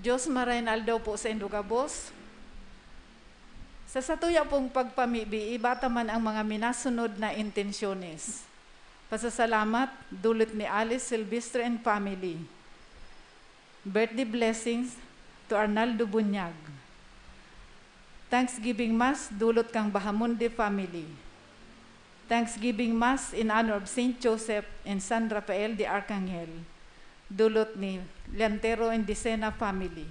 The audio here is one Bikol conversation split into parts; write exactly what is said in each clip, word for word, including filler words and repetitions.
Diyos, maray na aldaw po saindo gabos. Sa satuya pong pagpamibi, iba ta man ang mga minasunod na intensyones. Pasasalamat, dulot ni Alice Silvestre and family. Birthday blessings to Arnaldo Bunyag. Thanksgiving Mass, dulot kan Bahamonde family. Thanksgiving Mass in honor of Saint Joseph and San Rafael de Arcangel, dulot ni Lantero and Decena family.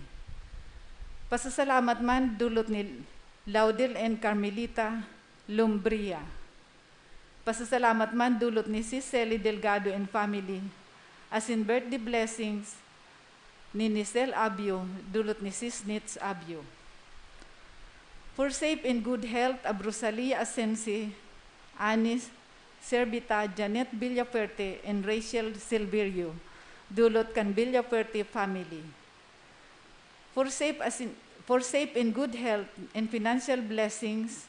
Pasasalamat man, dulot ni Laudel and Carmelita Lumbria. Pasasalamat man, dulot ni Sis Sally Delgado and family, asin birthday blessings ni Nicel Abio, dulot ni Sis Nits Abio. For safe and good health of Rosalia Asensi, Anis Servita, Janet Villafuerte, and Rachel Silverio, dulot kan Villafuerte family. For safe, as in, for safe and good health and financial blessings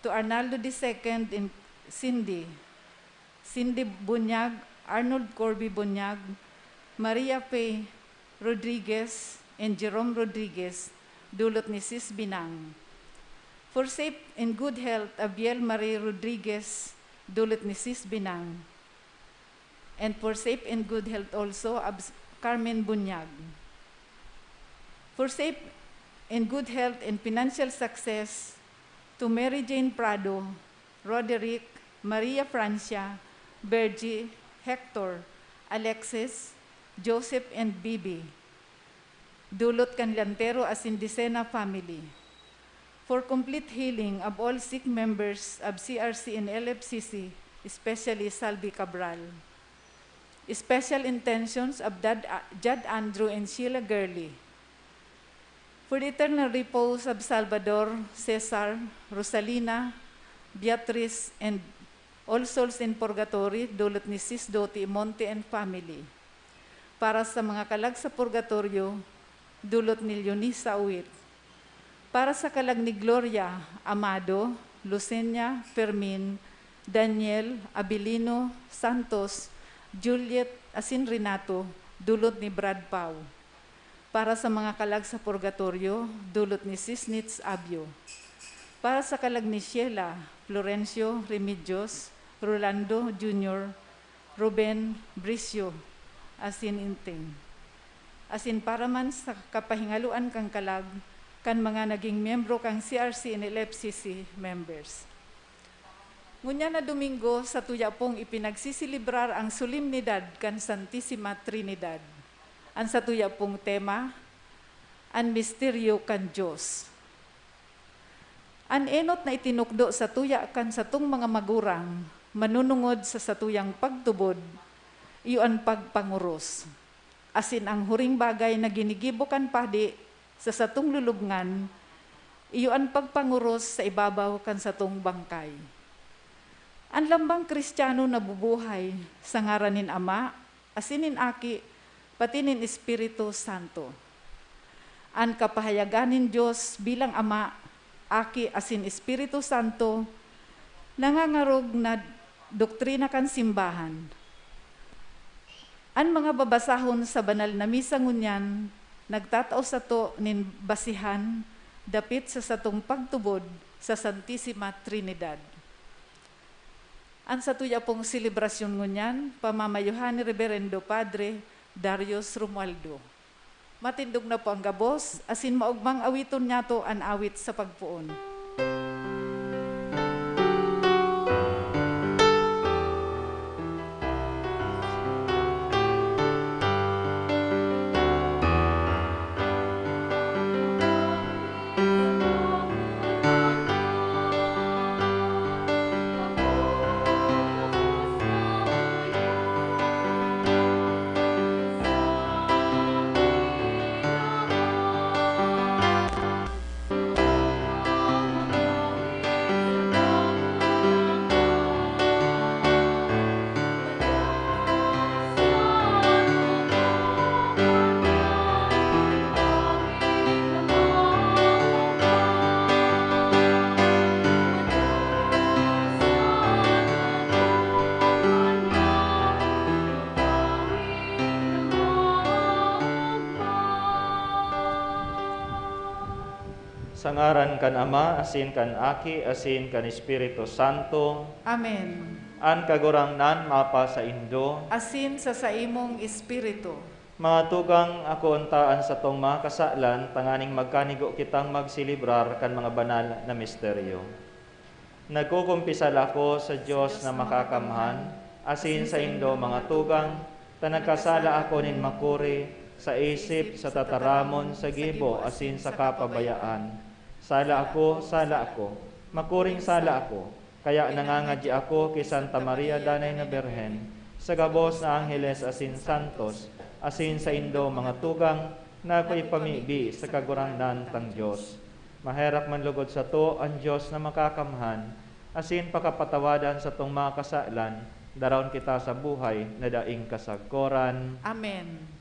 to Arnaldo the second and Cindy, Cindy Bunyag, Arnold Corby Bunyag, Maria Faye Rodriguez, and Jerome Rodriguez, dulot ni Sis Binang. For safe and good health, Abiel Marie Rodriguez, dulot ni Sis Binang. And for safe and good health also, Abs-, Carmen Bunyag. For safe and good health and financial success to Mary Jane Prado, Roderick, Maria Francia, Virgie, Hector, Alexis, Joseph, and Bibi. Dulot kan Lantero asin Decena family. For complete healing of all sick members of C R C and L F C C, especially Salvi Cabral. Special intentions of Dad, Jad Andrew and Sheila Gurley. For the eternal repose of Salvador, Cesar, Rosalina, Beatriz, and all souls in purgatory, dulot ni Sis Doti Monte and family. Para sa mga kalag sa purgatoryo, dulot ni Leonisa Uit. Para sa kalag ni Gloria, Amado, Lucenia, Fermin, Daniel, Abilino, Santos, Juliet, asin Renato, dulot ni Brad Pau. Para sa mga kalag sa purgatoryo, dulot ni Sis Nits Abio. Para sa kalag ni Sheila, Florencio, Remedios, Rolando Junior, Ruben, Bricio, asin Inting. Asin para man sa kapahingaloan kan kalag kan mga naging miyembro kan C R C and L F C C members. Ngunyan na Domingo, satuya pong ipinagsiselebrar ang solemnidad kan Santisima Trinidad. An satuya pong tema, an misteryo kan Dios. An enot na itinukdo satuya kan satong mga magurang manunungod sa satuyang pagtubod, iyo an pagpangoros. Asin ang huring bagay na ginigibo kan padi sa satong lulubngan, iyo an pagpangoros sa ibabaw kan satong bangkay. An lambang Kristiyano nabubuhay sa ngaran nin Ama, asin nin Aki, pati nin Espiritu Santo. An kapahayagan nin Dios bilang Ama, Aki, asin Espiritu Santo, nangangarog na doktrina kan simbahan. An mga babasahon sa banal na misa ngunyan nagtatao sato nin basihan dapit sa satong pagtubod sa Santisima Trinidad. An satuya pong selebrasyon ngunyan, pamamayuhan ni Reberendo Padre Darius Romualdo. Matindog na po ang gabos, asin maogmang awiton niyato an awit sa pagpoon. Sa ngaran kan Ama, asin kan Aki, asin kan Espiritu Santo. Amen. An Kagurangnan mapasaindo. Asin sa saimong espiritu. Mga tugang, akoon ta an satong mga kasalan tanganing magkanigo kitang magselebrar kan mga banal na misteryo. Nagkukumpisal ako sa Dios na makakamhan, asin saindo, mga tugang, ta nagkasala ako nin makuri, sa isip, sa tataramon, sa gibo, asin sa kapabayaan. Sala ako, sala ako, makuring sala ako. Kaya nangangadyi ako ki Santa Maria Danay na Birhen, sa gabos na angheles asin santos, asin saindo, mga tugang, na ako ipamibi sa Kagurangnan tang Dios. Maherak man lugod sato an Dios na makakamhan, asin pakapatawadan satong mga kasalan, daraon kita sa buhay na daing kasagkoran. Amen.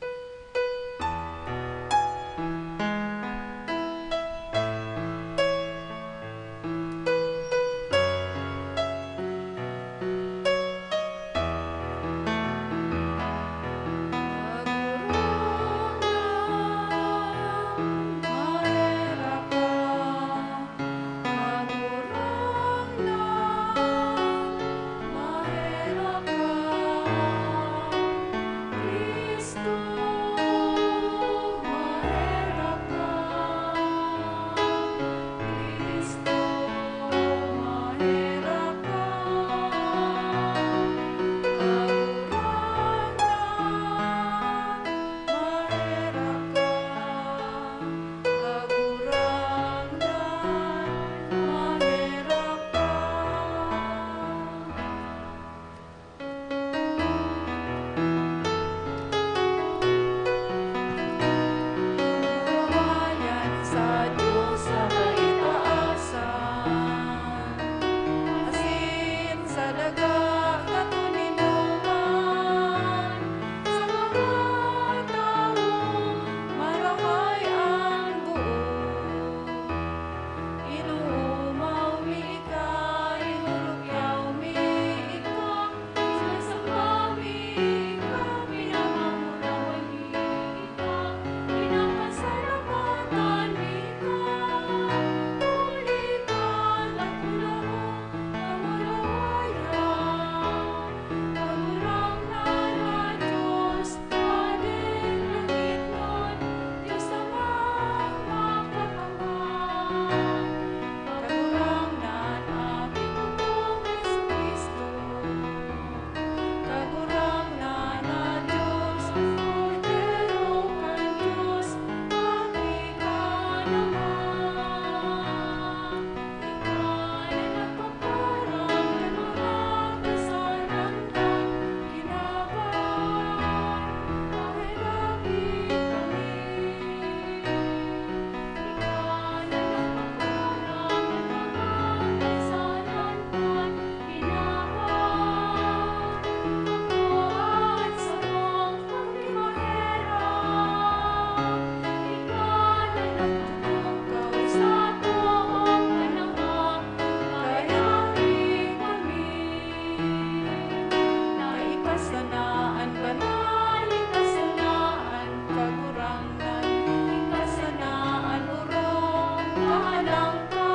Kurawayan sa Dios sa kaitaasan, asin sa daga katoninongan, sa mga tawong marahay an boot. Inoomaw mi ika, inurukyaw mi ika, sinasamba mi ika, pinamamurawahi ika, pinapasalamatan mi ika. Huli ka, dakula mo, kamurawayan, Kagurangnan na Dios, Hading langitnon, Dios Amang makakamhan, Kagurangnan, Aki mo, Jesu-Cristo. Kagurangnan na Dios, Kordero kan Dios, aki ka naman. Ika na nagpaparan kan mga kasalanan kan kinaban, paherak kami. Ika na nagpaparan kan mga kasalanan kan kinaban, akoa an samong pagkaherak. Ika na nagtutukaw sa toong panahon, kaya kami na ika sana an banal, ika sana an Kagurangnan, ika sana an orog, galang ka.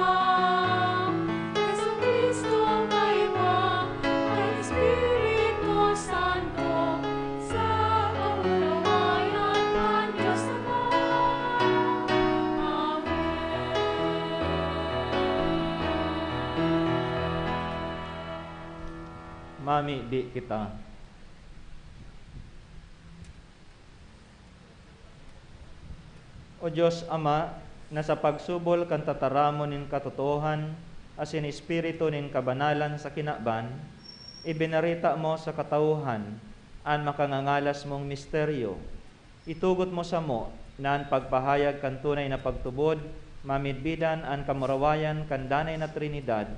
Jesu-Cristo, kaiba kan Espiritu Santo, sa kamurawayan kan Dios Ama. Amen. Mamibi kita. O Dios Ama, na sa pagsubol kan tataramon nin katotoohan asin espiritu nin kabanalan sa kinaban, ibinareta mo sa katawhan an makangangalas mong misteryo. Itugot mo samo na an pagpahayag kan tunay na pagtubod mamidbidan an kamurawayan kan danay na Trinidad,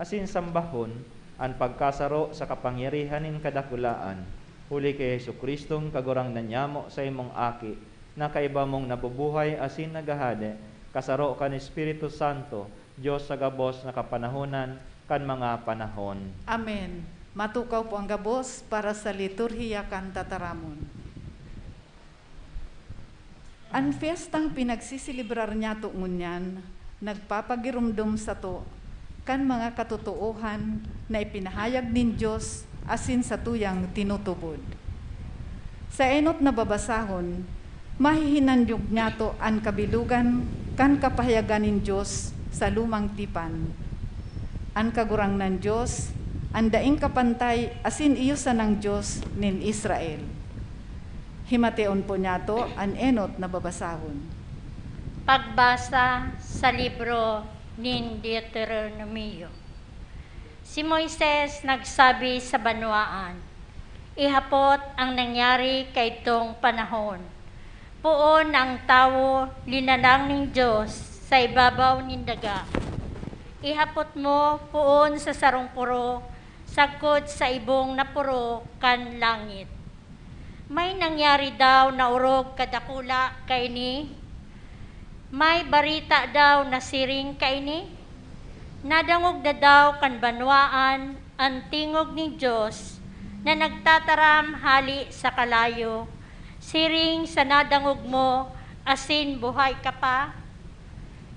asin sambahon an pagkasaro sa kapangyarihan nin kadakulaan, huli ki Jesu-Cristong Kagurangnan nyamo, saimong Aki, na kaiba mong nabubuhay asin naghahade, kasaro kan Espiritu Santo, Dios sa gabos na kapanahonan kan mga panahon. Amen. Matukaw po ang gabos para sa liturhiya kan tataramon. An fiestang pinagsiselebrar nyato ngunyan, nagpapagiromdom sato kan mga katotoohan na ipinahayag nin Dios asin satuyang tinutubod. Sa enot na babasahon, mahihinanyog niyato an kabilogan kan kapahayagan nin Dios sa Lumang Tipan. An Kagurangnan Dios, an daing kapantay asin iyo sanang Dios nin Israel. Himateon po niyato an enot na babasahon. Pagbasa sa libro nin Deuteronomio. Si Moises nagsabi sa banwaan, "Ihapot ang nangyari kaidtong panahon. Poon na ang tawo linalang nin Dios sa ibabaw nin daga. Ihapot mo poon sa sarong poro, sagkod sa ibong na poro kan langit. May nangyari daw na orog kadakula kaini? May barita daw na siring kaini? Nadangog na daw kan banwaan an tingog nin Dios na nagtataram hale sa kalayo, siring sa nadangog mo asin buhay ka pa?"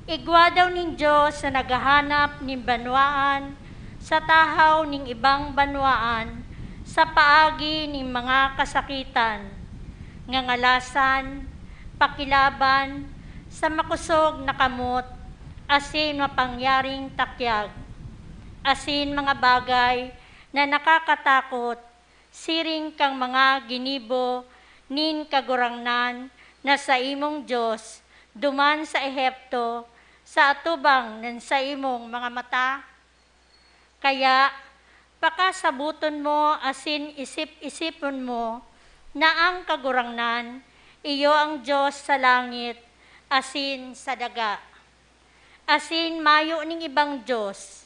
Igwa daw nin Dios na naghahanap nin banwaan sa tahaw nin ibang banwaan sa paagi nin mga kasakitan, ngangalasan, pakilaban, sa makosog na kamot, asin mapangyaring takyag, asin mga bagay na nakakatakot, siring kan mga ginibo nin Kagurangnan na saimong Dios duman sa Ehipto, sa atubang nin saimong mga mata? Kaya, pakasaboton mo asin isip-isipon mo na an Kagurangnan, iyo an Dios sa langit asin sa daga, asin mayo nin ibang Dios.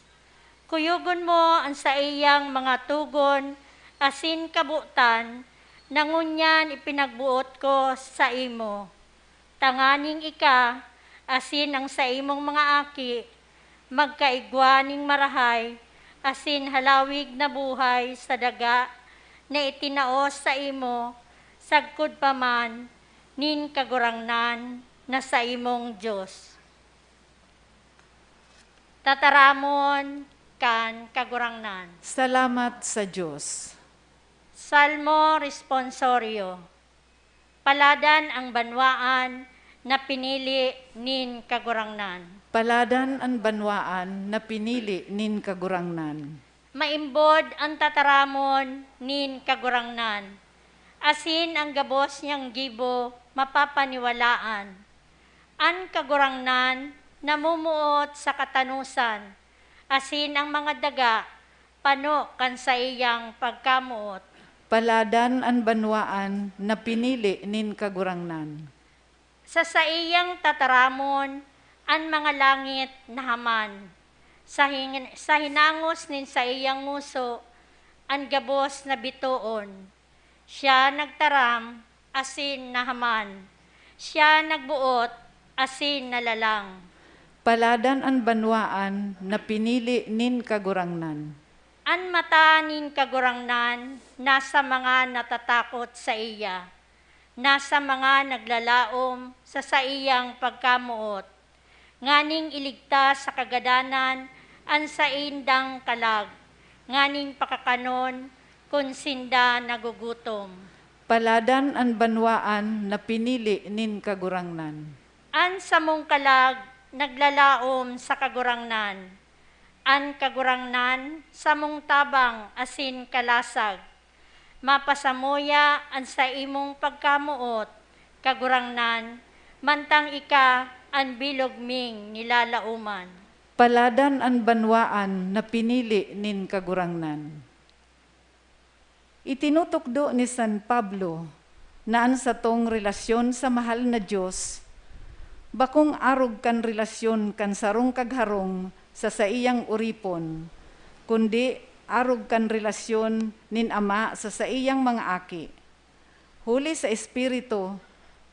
Kuyogon mo an saiyang mga togon asin kabotan na ngunyan ipinagboot ko saimo, tanganing ika asin an saimong mga aki magkaigwa nin marahay asin halawig na buhay sa daga na itinao saimo sagkod pa man nin Kagurangnan na saimong Dios. Tataramon kan Kagurangnan. Salamat sa Dios. Salmo Responsorio. Paladan an banwaan na pinili nin Kagurangnan. Paladan an banwaan na pinili nin Kagurangnan. Maimbod an tataramon nin Kagurangnan, asin an gabos niyang gibo mapapaniwalaan. An Kagurangnan namumuot sa katanosan, asin an mga daga pano kan saiyang pagkamoot. Paladan an banwaan na pinili nin Kagurangnan. Sa saiyang tataramon, an mga langit nahaman. Sa hin-, sa hinangos nin saiyang ngoso, an gabos na bitoon. Siya nagtaram asin nahaman. Siya nagboot asin nalalang. Paladan an banwaan na pinili nin Kagurangnan. An mata nin Kagurangnan nasa mga natatakot saiya, nasa mga naglalaom sa saiyang pagkamoot, nganing iligtas sa kagadanan an saindang kalag, nganing pakakanon kun sinda nagugutom. Paladan an banwaan na pinili nin Kagurangnan. An samong kalag naglalaom sa Kagurangnan. An Kagurangnan samong tabang asin kalasag. Mapasamuya an saimong pagkamoot, Kagurangnan, mantang ika an bilog ming nilalaoman. Paladan an banwaan na pinili nin Kagurangnan. Itinutukdo ni San Pablo na an satong relasyon sa mahal na Dios bakong arog kan relasyon kan sarong kagharong sa saiyang oripon, kundi arog kan relasyon nin ama sa saiyang mga aki. Huli sa Espiritu,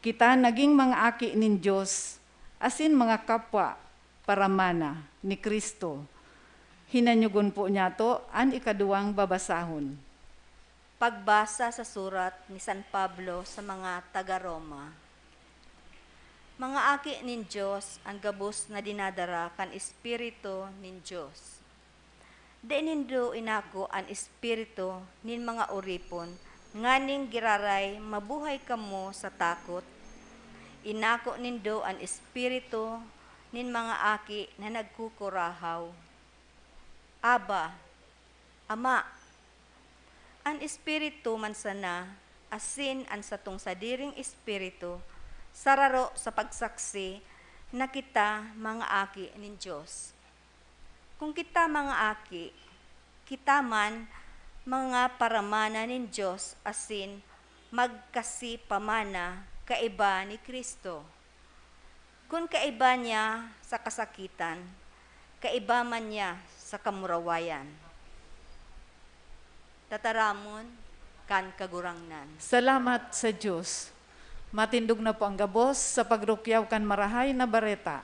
kita naging mga aki nin Dios asin mga kapwa paramana ni Cristo. Hinanyogon po niyato an ikaduwang babasahon. Pagbasa sa surat ni San Pablo sa mga taga Roma. Mga aki nin Dios an gabos na dinadara kan Espiritu nin Dios. Dai nindo inako an espiritu nin mga oripon nganing giraray mabuhay kamo sa takot. Inako nindo an espiritu nin mga aki na nagkukurahaw, "Abba, Ama!" An Espiritu man sana asin an satong sadiring espiritu sararo sa pagsaksi na kita mga aki nin Dios. Kun kita mga aki, kita man mga paramana nin Dios asin magkasipamana kaiba ni Cristo. Kun kaiba niya sa kasakitan, kaiba man niya sa kamurawayan. Tataramon kan Kagurangnan. Salamat sa Dios. Matindog na po ang gabos sa pagrukyaw kan Marahay na Bareta.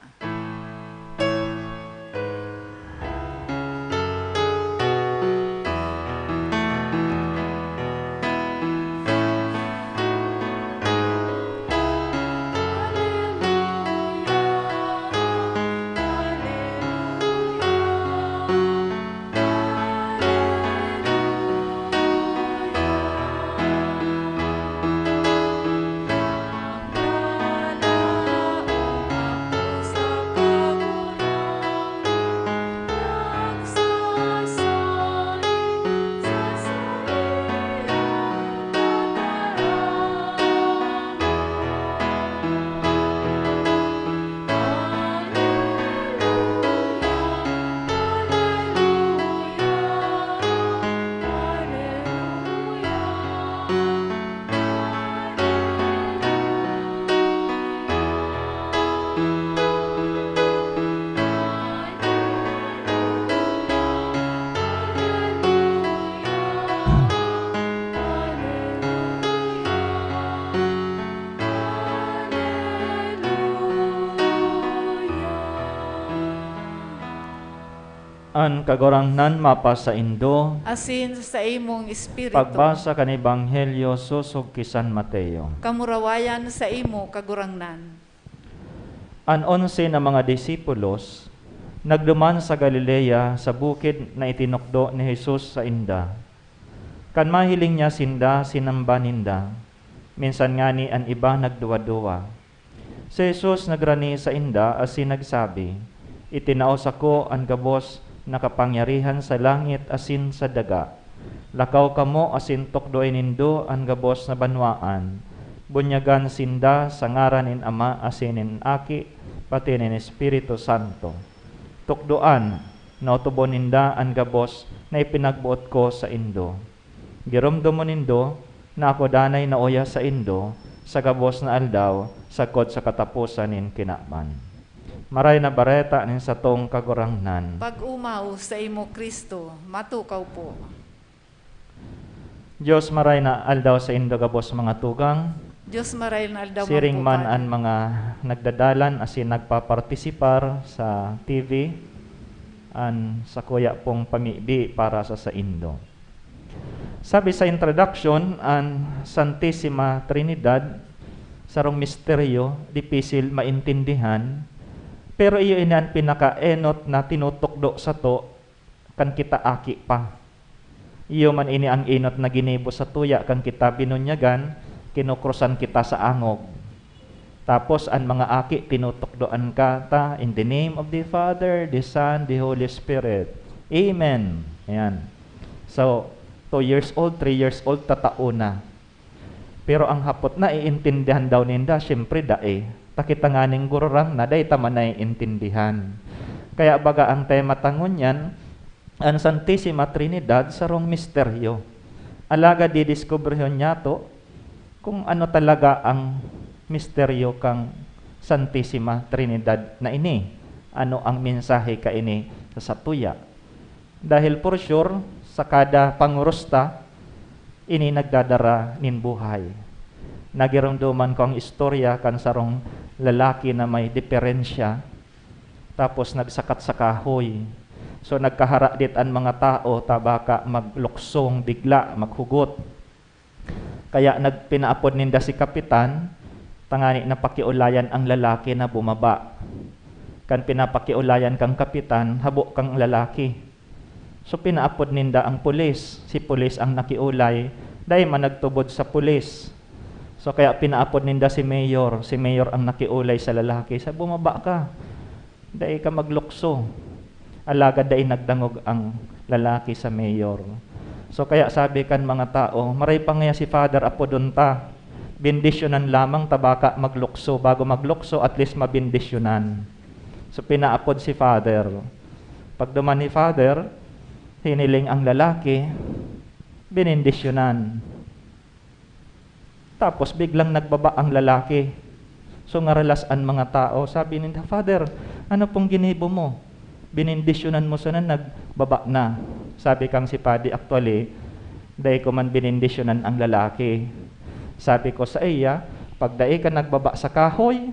An Kagurangnan mapasaindo. Asin sa imong espiritu. Pagbasa kan Ebanghelyo sosog ki San Mateo. Kamurawayan sa imo, Kagurangnan. An onse na mga disipulos nagduman sa Galilea, sa bukid na itinukdo ni Jesus sainda. Kan mahiling niya sinda, sinamba ninda. Minsan ngani an iba nagduwa-duwa. Si Jesus nagrani sainda asin nagsabi, "Itinao sako an gabos na kapangyarihan sa langit asin sa daga. Lakaw kamo asin tukdoe nindo an gabos na banwaan. Bunyagan sinda sa ngaran nin Ama asin nin Aki, pati nin Espiritu Santo. Tukdoan na otobon ninda an gabos na ipinagboot ko saindo." Giromdomon nindo na ako danay nauya saindo sa gabos na aldaw sagkod sa kataposan nin kinaban. Maray na Bareta nin satong Kagurangnan. Pag-omaw saimo, Cristo. Matukaw po. Dios, maray na aldaw saindo gabos, mga tugang. Dios, maray na aldaw man po, Padre. Siring man an mga nagdadalan asin nagpapartisipar sa T V, an sakuya pong pamibi para sa saindo. Sabi sa introduction, an Santisima Trinidad, sarong misteryo, dipisil maintindihan, pero iyo ini an pinakaenot na tinutukdo sato kan kita aki pa. Iyo man ini ang enot na ginibo satuya kan kita binunyagan, kinukrosan kita sa angog. Tapos an mga aki, tinutukdoan ka ta, "In the name of the Father, the Son, the Holy Spirit. Amen." Ayan. So, two years old, three years old, tatao na. Pero ang hapot na, iintindihan daw ninda, siyempre, dai. Ta kita nganing gururam na, dai ta man naiintindihan. Kaya baga ang tema ta ngunyan, an Santisima Trinidad, sarong misteryo. Alagad didiskubrehon niyato kung ano talaga ang misteryo kan Santisima Trinidad na ini. Ano ang mensahe kaini sa satuya? Dahil for sure, sa kada panguros ta, ini nagdadara nin buhay. Nagiromdoman ko ang istorya kan sarong lalaki na may deperensya, tapos nagsakat sa kahoy. So, nagkaharadit an mga tao, ta baka magluksong bigla, maghugot. Kaya nagpinaapod ninda si Kapitan, Tangani na pakiulayan ang lalaki na bumaba. Kan pinapakiulayan kang kapitan, habo kang lalaki. So, pinaapod ninda ang pulis. Si pulis ang nakiulay, dai man nagtubod sa pulis. So, kaya pinaapod ninda si mayor. Si mayor ang nakiulay sa lalaki. Sa bumaba ka, dai ka maglukso. Alagad dai nagdangog ang lalaki sa mayor. So, kaya sabi kan mga tao, "Maray pa ngaya si Father apodon ta. Bendisyonan lamang ta baka maglukso. Bago maglukso, at least mabendisyonan." So, pinaapod si Father. Pagduman ni Father, hiniling ang lalaki, binindisyonan. Tapos biglang nagbaba ang lalaki. So, ngaralas an mga tao. Sabi ninda, "Father, ano pong ginibo mo? Binindisyonan mo sana, nagbaba na." Sabi kang si Padi, "Actually, dai ko man binindisyonan ang lalaki. Sabi ko sa iya, 'Pag dai ka nagbaba sa kahoy,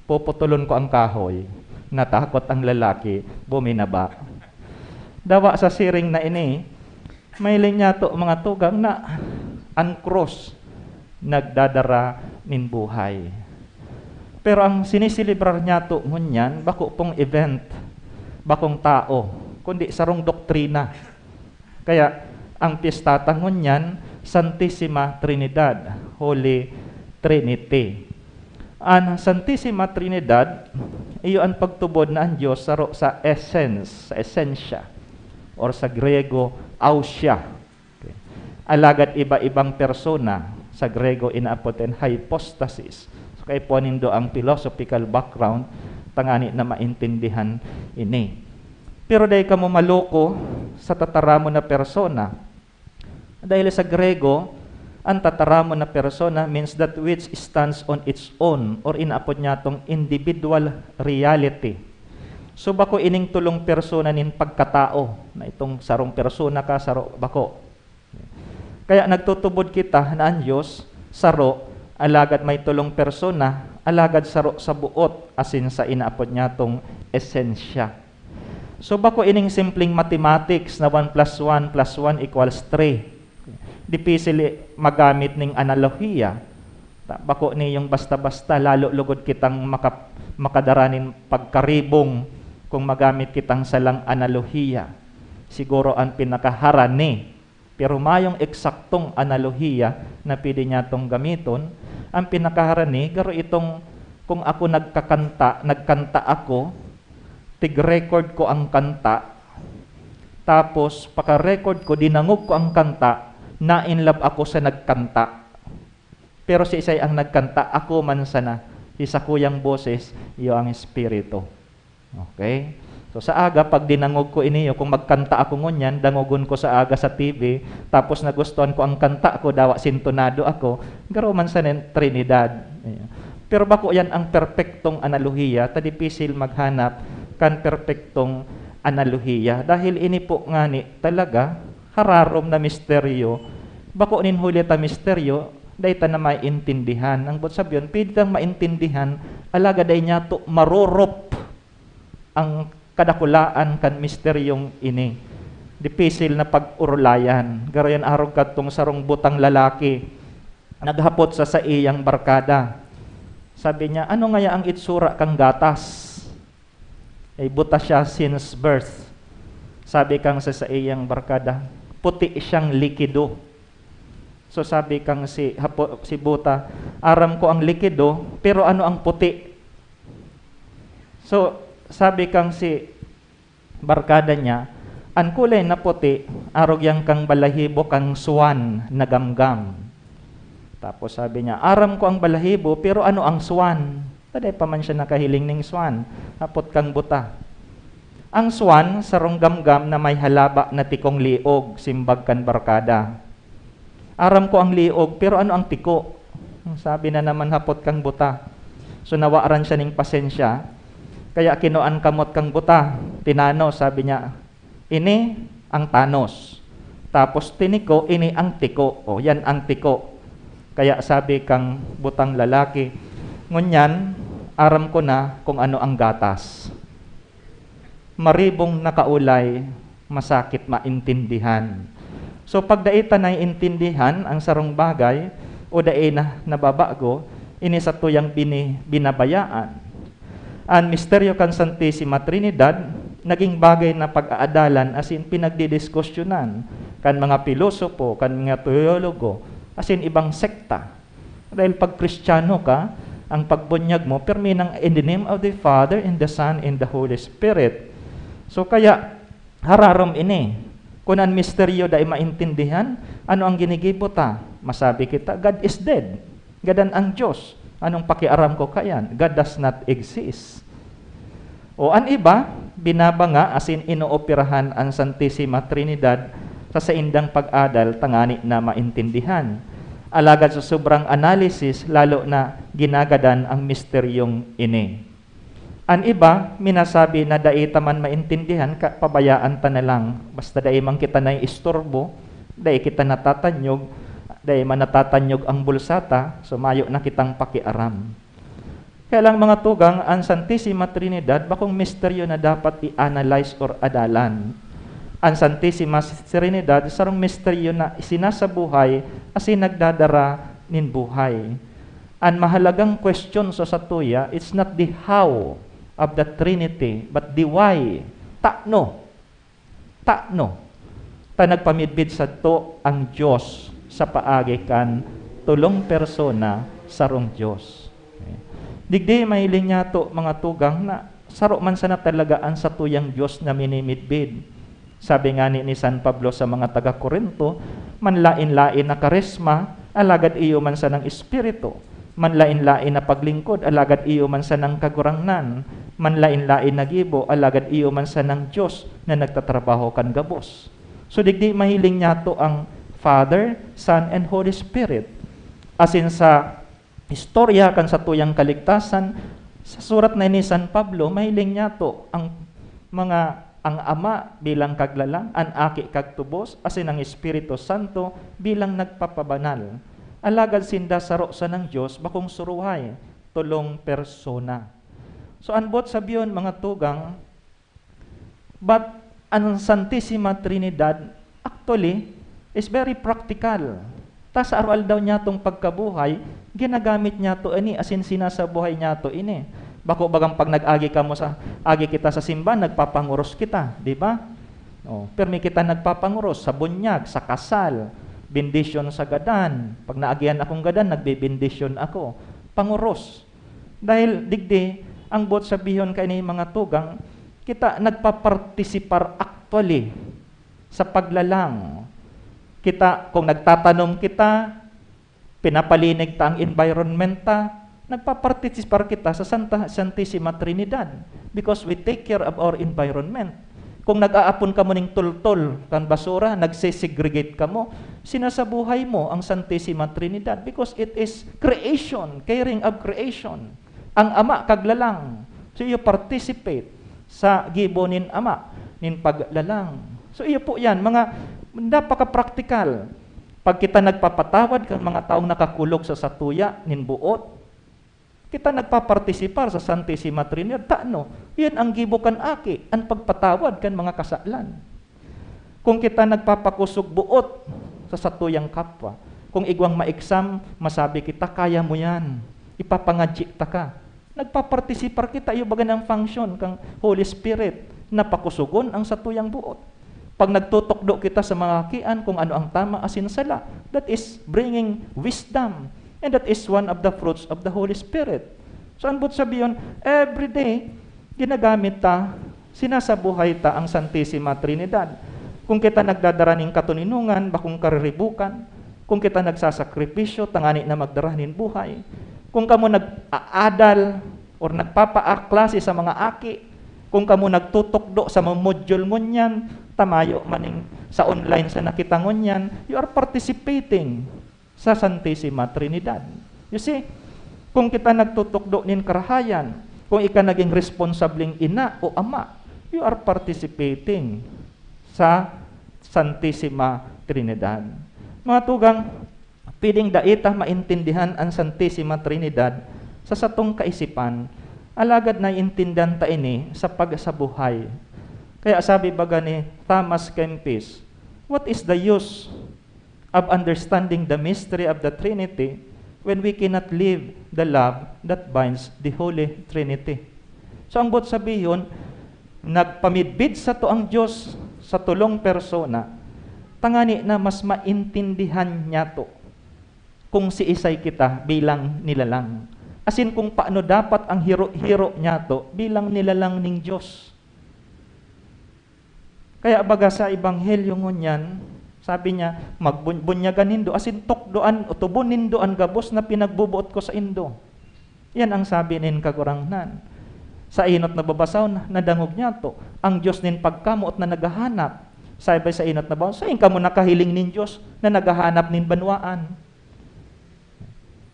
puputulon ko ang kahoy.'" Natakot ang lalaki, buminaba. Dawa sa siring na ini, may linya to, mga tugang, na ang krus nagdadara nin buhay. Pero ang siniselebrar niyato ngunyan, bako pong event, bakong tao, kundi sarong doktrina. Kaya, ang piyesta ta ngunyan, Santissima Trinidad, Holy Trinity. An Santissima Trinidad, iyo an pagtubod na an Dios saro sa essence, sa esensya, or sa Griyego, ousia. Okay. Alagad iba-ibang persona, sa Griyego inaapod kan hypostasis. So, kaipuhan nindo ang philosophical background, tangani na maintindihan ini. Pero dai kamo maloko sa tataramon na persona. Dahil sa Griyego, ang tataramon na persona means that which stands on its own, or inaapod niya tong individual reality. So, bako ining tolong persona nin pagkatao, na itong sarong persona ka, saro, bako. Kaya nagtutubod kita na an Dios saro, alagad may tolong persona, alagad saro sa boot, asin sa inaapod niya tong esensya. So, bako ining simpleng mathematics na one plus one plus one equals three. Dipisil i-, magamit ning analohiya. Ta-, bako niyong basta-basta, lalo lugod kitang maka-, makadara nin pagkaribong kung magamit kitang salang analohiya. Siguro an pinakaharani, pero mayong eksaktong analohiya na pwede niyatong gamiton, an pinakaharani, garo itong kung ako nagkakanta, nagkanta ako, tig-record ko ang kanta, tapos paka-record ko, dinangog ko ang kanta, na-in love ako sa nagkanta. Pero siisay ang nagkanta? Ako man sana. Si sakuyang boses, iyo ang espiritu. Okay? So, sa aga, pag dinangog ko iniyo, kung magkanta ako ngunyan, dangogon ko sa aga sa T V, tapos nagustuhan ko ang kanta ko, dawa sintonado ako, garo man sana nin Trinidad. Ayan. Pero bako yan ang perpektong analohiya, ta dipisil maghanap kan perpektong analohiya. Dahil ini po ngani talaga, hararom na misteryo. Bako nin huli ta misteryo, dai ta na maintindihan. Ang boot sabihon, pwede tang maintindihan, alagad dai niyato marorop ang kadakulaan kan misteryong ini. Dipisil na pag-orolayan. Garo yan arog kadtong sarong butang lalaki naghapot sa saiyang barkada. Sabi niya, "Ano ngaya ang itsura kang gatas?" Ay, buta siya since birth. Sabi kang sa saiyang barkada, "Puti siyang likido." So, sabi kang si, hapo-, si buta, "Aram ko ang likido, pero ano ang puti?" So, sabi kang si barkada niya, "An kulay na puti, arog yan kang balahibo kang swan na gamgam." Tapos sabi niya, "Aram ko ang balahibo, pero ano ang swan?" Ta dai pa man siya nakahiling ning swan, hapot kang buta. "Ang swan, sarong gamgam na may halaba na tikong liog," simbag kan barkada. "Aram ko ang liog, pero ano ang tiko?" Sabi na naman hapot kang buta. So, nawaran siya ning pasensya. Kaya kinuan kamot kang buta, tinanos, sabi niya, "Ini ang tanos." Tapos tiniko, "Ini ang tiko." O, yan ang tiko. Kaya sabi kang butang lalaki, "Ngunyan, aram ko na kung ano ang gatas." Maribong nakaulay, masakit maintindihan. So, pag dai ta naiintindihan ang sarong bagay o dai na nababago, Ini satuyang bini-, binabayaan. An misteryo kan Santisima Trinidad naging bagay na pag-aadalan asin pinagdidiskusyonan kan mga pilosopo, kan mga teologo, asin ibang sekta. Dahil pag Kristiyano ka, ang pagbunyag mo, pirmi nang, "In the name of the Father, and the Son, and the Holy Spirit." So, kaya, hararom ini. Kun an misteryo dai maintindihan, ano ang ginigibo ta? Masabi kita, "God is dead." Gadan ang Diyos. Anong pakiaram ko kaiyan? God does not exist. O an iba, binabanga asin inooperahan an Santisima Trinidad sa saindang pag-adal tangani na maintindihan. Alagad sa sobrang analisis, lalo na ginagadan ang misteryong ini. An iba, minasabi na dai ta man maintindihan, ka-, pabayaan ta na lang. Basta dai man kita naiisturbo, dai kita natatanyog, dai man natatanyog ang bulsa ta, so mayo na kitang pakiaram. Kaya lang, mga tugang, ang Santisima Trinidad bakong misteryo na dapat i-analyze or adalan. Ang Santisima Trinidad, sarong misteryo na sinasabuhay asin nagdadara nin buhay. An mahalagang question sa satuya, it's not the how of the Trinity, but the why. Tano? Tano? Ta nagpamidbid sadto ang Dios sa paagi kan tolong persona, sarong Dios. Digdi mahiling niyato, mga tugang, na saro man sana talaga an satuyang Dios na minimidbid. Sabi ngani ni San Pablo sa mga taga-Corinto, "Manlaen-laen na karisma, alagad iyo man sanang Espiritu. Manlaen-laen na paglingkod, alagad iyo man sanang Kagurangnan. Manlaen-laen na gibo, alagad iyo man sanang Dios na nagtatrabaho kan gabos." So, digdi mahiling niyato ang Father, Son, and Holy Spirit. Asin sa istorya kan satuyang kaligtasan, sa surat na ini San Pablo, mahiling niyato ang mga, ang Ama bilang Kaglalang, an Aki kag Tubos, asin ang Espiritu Santo bilang Nagpapabanal. Alagad sinda saro sanang Dios, bakong suruhay, tolong persona. So, an boot sabihon, mga tugang, but an Santisima Trinidad, actually, is very practical. Ta sa aroaldaw niyatong pagkabuhay, ginagamit niyato ini, asin sinasabuhay niyato ini. Bako bagang pag nag-agi kamo sa, agi kita sa simbahan, nagpapanguros kita, di ba? Oh, pirmi kita nagpapanguros sa bunyag, sa kasal, bendisyon sa gadan. Pag naagihan akong gadan, nagbebendisyon ako. Panguros. Dahil digdi, ang boot sabihon kaini, mga tugang, kita nagpapartisipar actually sa paglalang. Kita, kung nagtatanom kita, pinapalinig ta ang environment ta, nagpapartisipar kita sa Santa, Santisima Trinidad because we take care of our environment. Kung nag-aapon kamo ning tultol kan basura, nagsesegregate kamo, sinasabuhay mo ang Santisima Trinidad because it is creation, caring of creation. Ang Ama Kaglalang. So, iyo participate sa gibo nin Ama, nin paglalang. So, iyo po yan, mga napaka-practical. Pag kita nagpapatawad kan mga taong nakakulog sa satuya nin buot, kita nagpapartisipar sa Santisima Trinidad. Tano? Yan ang gibo kan Aki, an pagpatawad kan mga kasalan. Kung kita nagpapakosog buot sa satuyang kapwa, kung igwang ma-exam, masabi kita, "Kaya mo yan. Ipapangadyi ta ka." Nagpapartisipar kita, iyo baga nang function kan Holy Spirit na pakosogon ang satuyang buot. Pag nagtutukdo kita sa mga akian kung ano ang tama asin sala, that is bringing wisdom. And that is one of the fruits of the Holy Spirit. So, an boot sabihon, every day, ginagamit ta, sinasabuhay ta ang Santisima Trinidad. Kung kita nagdadara nin katoninongan, bakong kariribukan, kung kita nagsasakripisyo tangani na magdara nin buhay, kung kamo nag-aadal or nagpapaaklase sa mga aki, kung kamo nagtutukdo sa mga module ngunyan, ta mayo man ning sa online sana kita ngunyan, you are participating sa Santisima Trinidad. You see, kung kita nagtutukdo nin karahayan, kung ika naging responsableng ina o ama, you are participating sa Santisima Trinidad. Mga tugang, pwedeng dai ta maintindihan an Santisima Trinidad sa satong kaisipan, alagad naiintindihan ta ini sa pagsabuhay. Kaya sabi baga ni Thomas Kempis, "What is the use of understanding the mystery of the Trinity when we cannot live the love that binds the Holy Trinity. So, ang buot sabihon, nagpamidbid sato ang Dios sa tolong persona, tangani na mas maintindihan niyato kung siisay kita bilang nilalang, asin kung paano dapat ang hiro-hiro niyato bilang nilalang ning Dios. Kaya baga sa Ebanghelyo ngunyan, sabi niya, "Magbun-, bunyagan nindo, asin tukdoan, o tubon nindo an gabos na pinagboboot ko saindo." Yan ang sabi nin Kagurangnan. Sa enot na babasahon, nadangog niyato, ang Dios nin pagkamoot na naghahanap. Sabi sa enot na babasahon, "Saen kamo nakahiling nin Dios na naghahanap nin banwaan?"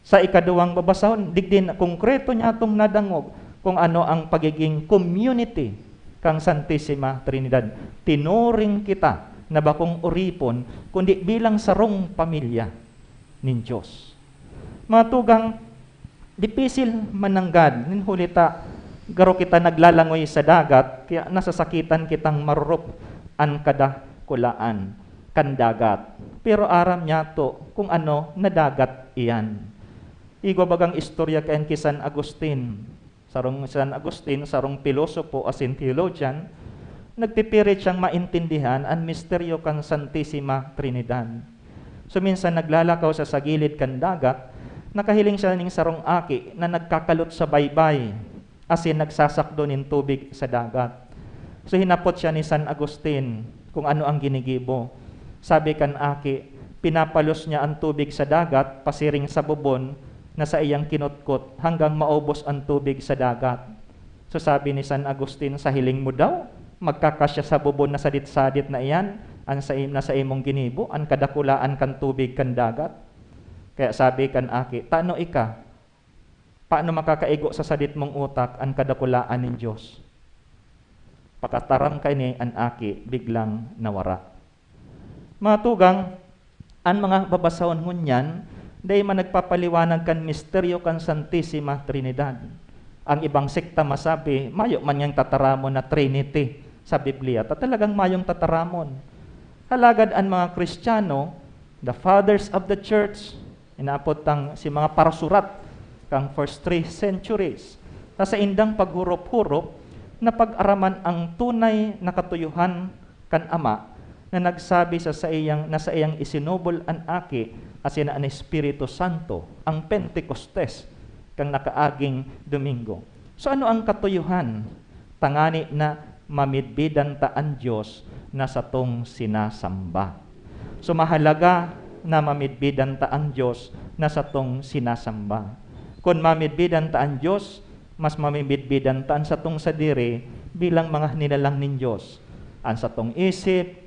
Sa ikaduwang babasahon, digdi na konkreto niyatong nadangog kung ano ang pagiging community kan Santisima Trinidad. Tinuring kita na bakong oripon, kundi bilang sarong pamilya nin Dios. Mga tugang, dipisil mananggad nin huli ta garo kita naglalangoy sa dagat, kaya nasasakitan kitang marorop an kadakulaan kan dagat. Pero aram niyato kung ano na dagat iyan. Igwa bagang istorya kayan ki San Agustin. Sarong San Agustin, sarong pilosopo asin theologian, nagpipirit siyang maintindihan an misteryo kan Santisima Trinidad. So, minsan naglalakaw siya sa gilid kan dagat, nakahiling siya ning sarong aki na nagkakalot sa baybay, asin nagsasakdo nin tubig sa dagat. So, hinapot siya ni San Agustin kung ano ang ginigibo. Sabi kan aki, pinapalos niya an tubig sa dagat pasiring sa bubon na saiyang kinutkot hanggang maubos an tubig sa dagat. So, sabi ni San Agustin, "Sa hiling mo daw, magkakasya sa bubon na sadit-sadit na iyan an sa im-, na sa imong ginibo, an kadakulaan kan tubig kan dagat?" Kaya sabi kan aki, "Tano ika? Paano makakaigo sa sadit mong utak an kadakulaan nin Dios?" Pakataram kaini, an aki biglang nawara. Mga tugang, an mga babasahon ngunyan dai man nagpapaliwanag kan misteryo kan Santisima Trinidad. Ang ibang sekta masabi, mayo man niyang tataramon na Trinity sa Biblia. Ta talagang mayong tataramon. Alagad an mga Kristiyano, the fathers of the church, inaapod tang si mga parasurat kan first three centuries, na saindang paghurop-hurop napag-araman ang tunay na katuyohan kan Ama na nagsabi sa saiyang, na saiyang isinubol an Aki asin an Espiritu Santo, ang Pentecostes, kan nakaaging Domingo. So, ano ang katuyohan? Tangani na mamidbidan ta an Dios na satong sinasamba. So, mahalaga na mamidbidan ta an Dios na satong sinasamba. Kun mamidbidan ta an Dios, mas mamimidbidan ta an satong sadiri bilang mga nilalang nin Dios. An satong isip,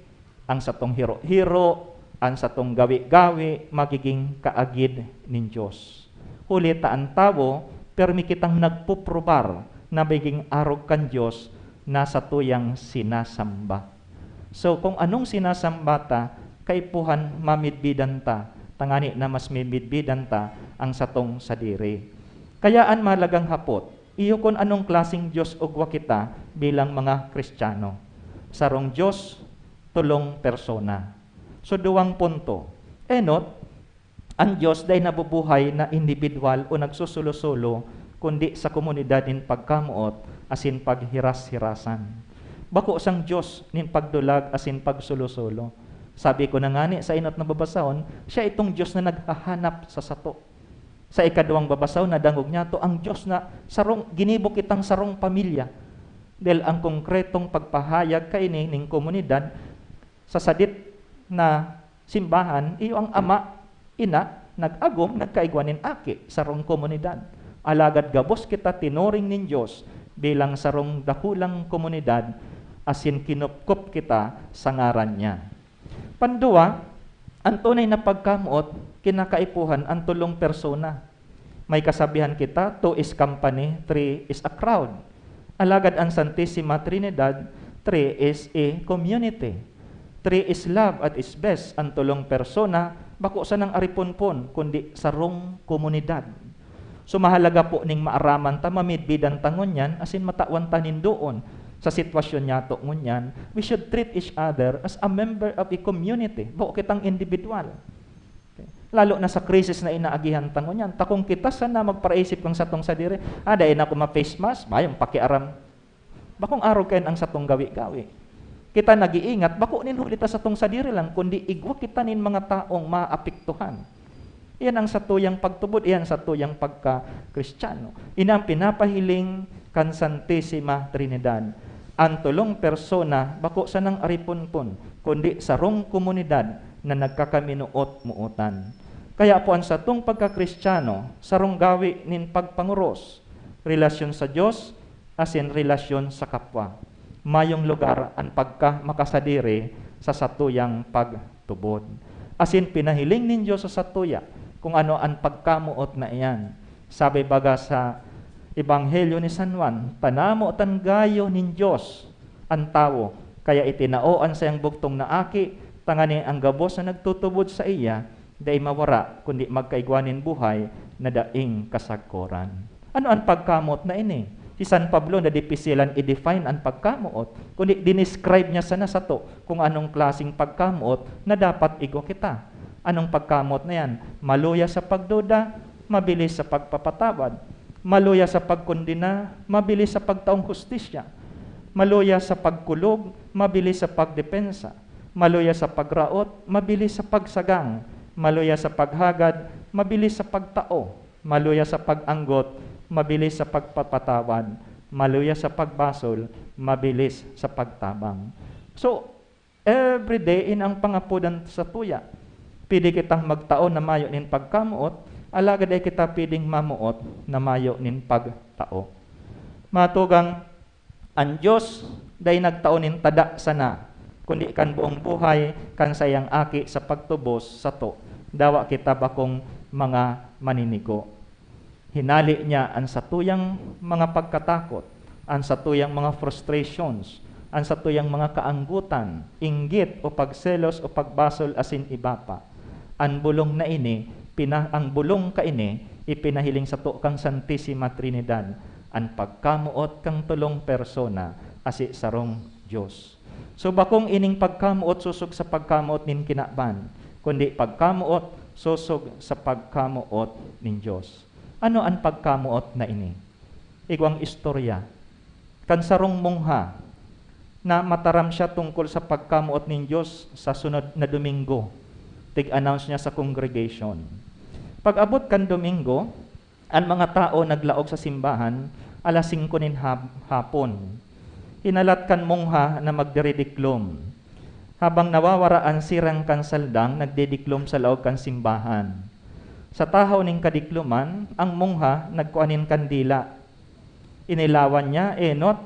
ang satong hiro-hiro, an satong gawi-gawi magiging kaagid nin Dios. Huli ta an tawo, pirmi kitang nagpuprobar na magiging arog kan Dios na satuyang sinasamba. So, kung anong sinasamba ta, kaipuhan mamidbidan ta, tangani na mas mimidbidan ta ang satong sadiri. Kaya an mahalagang hapot, iyo kun anong klaseng Dios ugwa kita bilang mga Kristiyano. Sarong Dios, tolong persona. So, duwang punto. Enot, an Dios dai nabubuhay na indibidwal o nagsusolo-solo, kundi sa komunidad nin pagkamoot asin paghiras-hirasan. Bako sang Dios nin pagdulag asin pagsolo-solo. Sabi ko na ngani sa enot na babasahon, siya itong Dios na naghahanap sa sato. Sa ikaduwang babasahon, nadangog niyato ang Dios na sarong, ginibo kitang sarong pamilya. Dahil ang konkretong pagpahayag kaini nin komunidad sa sadit na simbahan, iyo ang ama, ina, nag-agom, nagkaigwa nin aki, sarong komunidad. Alagad gabos kita tinuring nin Dios bilang sarong dakulang komunidad, asin kinupkop kita sa ngaran niya. Pandua, an tunay na pagkamoot, kinakaipuhan an tolong persona. May kasabihan kita, "Two is company, three is a crowd." Alagad an Santisima Trinidad, three is a community. Three is love at its best. An tolong persona, bako sanang ariponpon, kundi sarong komunidad. So, mahalaga po ning maaraman ta, mamidbidan ta ngunyan, asin matawan ta nin doon sa sitwasyon niyato ngunyan. We should treat each other as a member of a community. Bako kitang individual. Okay. Lalo na sa krisis na inaagihan ta ngunyan. Ta kung kita sana magparaisip kan satong sadiri, "Ah, dai na ako ma-face mask," bayong pakiaram. Bakong arog kayan ang satong gawi-gawi. Kita nag-iingat, bako nin huli ta satong sadiri lang, kundi igwa kita nin mga taong maapektuhan. Iyan ang satuyang pagtubod, iyan satuyang pagka-Kristiyano. Ini ang pinapahiling kan Santisima Trinidad. Ang tolong persona, bako sanang ariponpon, kundi sarong komunidad na nagkakaminuot-mootan. Kaya po ang satong pagka-Kristiyano, sarong gawi nin pagpangoros, relasyon sa Dios, asin relasyon sa kapwa. Mayong lugar an pagka-makasadiri sa satuyang pagtubod. Asin pinahiling nin Dios sa satuya kung ano an pagkamoot na iyan. Sabi baga sa Ebanghelyo ni San Juan, "Tanamotan gayo nin Dios an tawo, kaya itinao an saiyang bugtong na Aki, tanganing ang gabos na nagtutubod saiya dai mawara, kundi magkaigwa nin buhay na daing kasagkoran." Ano an pagkamoot na ini? Si San Pablo nadipisilan i-define an pagkamoot, kundi dinescribe niya sana sato kung anong klaseng pagkamoot na dapat igwa kita. Anong pagkamoot na yan? Maluya sa pagduda, mabilis sa pagpapatawad, maluya sa pagkondena, mabilis sa pagtaong hustisya, maluya sa pagkulog, mabilis sa pagdepensa, maluya sa pagraot, mabilis sa pagsagang, maluya sa paghagad, mabilis sa pagtao, maluya sa pag-anggot, mabilis sa pagpapatawad, maluya sa pagbasol, mabilis sa pagtabang. So, every day in ang pangapodan satuya. Pwede kitang magtao na mayo nin pagkamoot, alagad dai kita pwedeng mamoot na mayo nin pagtao. Mga tugang, an Dios dai nagtao nin tada sana, kundi kan buong buhay kan saiyang Aki sa pagtubos sato, dawa kita bakong mga maninigo. Hinale niya an satuyang mga pagkatakot, an satuyang mga frustrations, an satuyang mga kaanggotan, inggit o pagselos o pagbasol asin iba pa. An bulong na ini, pina-, ang bulong kaini, ipinahiling sato kan Santisima Trinidad, an pagkamoot kan tolong persona, asi sarong Dios. So, bakong ining pagkamoot sosog sa pagkamoot nin kinaban, kundi pagkamoot sosog sa pagkamoot nin Dios. Ano an pagkamoot na ini? Igwang istorya kan sarong mongha na mataram siya tungkol sa pagkamoot nin Dios sa sunod na Domingo. Tig-announce niya sa congregation. Pag-abot kan Domingo, an mga tao naglaog sa simbahan alas singko nin hap-, hapon. Hinalat kan mongha na magdiridiklom. Habang nawawara an sirang kan saldang, nagdidiklom sa laog kan simbahan. Sa tahaw nin kadikloman, ang mongha nagkua nin kandila. Inilawan niya enot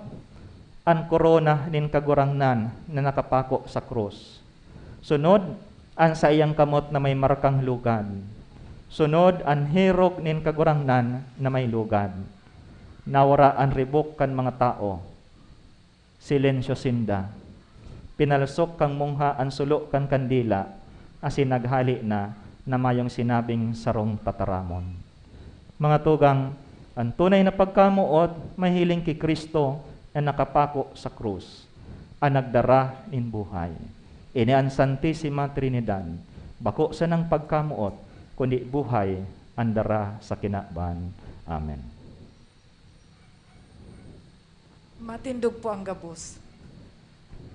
an korona nin Kagurangnan na nakapako sa krus. Sunod, an saiyang kamot na may markang lugad. Sunod, an hirog nin Kagurangnan na may lugad. Nawara an ribok kan mga tawo. Silensyo sinda. Pinalsok kan mongha an sulo kan kandila, asin naghale na na mayong sinabing sarong tataramon. Mga tugang, an tunay na pagkamoot mahiling ki Cristo na nakapako sa krus, an nagdara nin buhay. Ini an Santisima Trinidad, bako sanang pagkamoot, kundi buhay an dara sa kinaban. Amen. Matindog po ang gabos.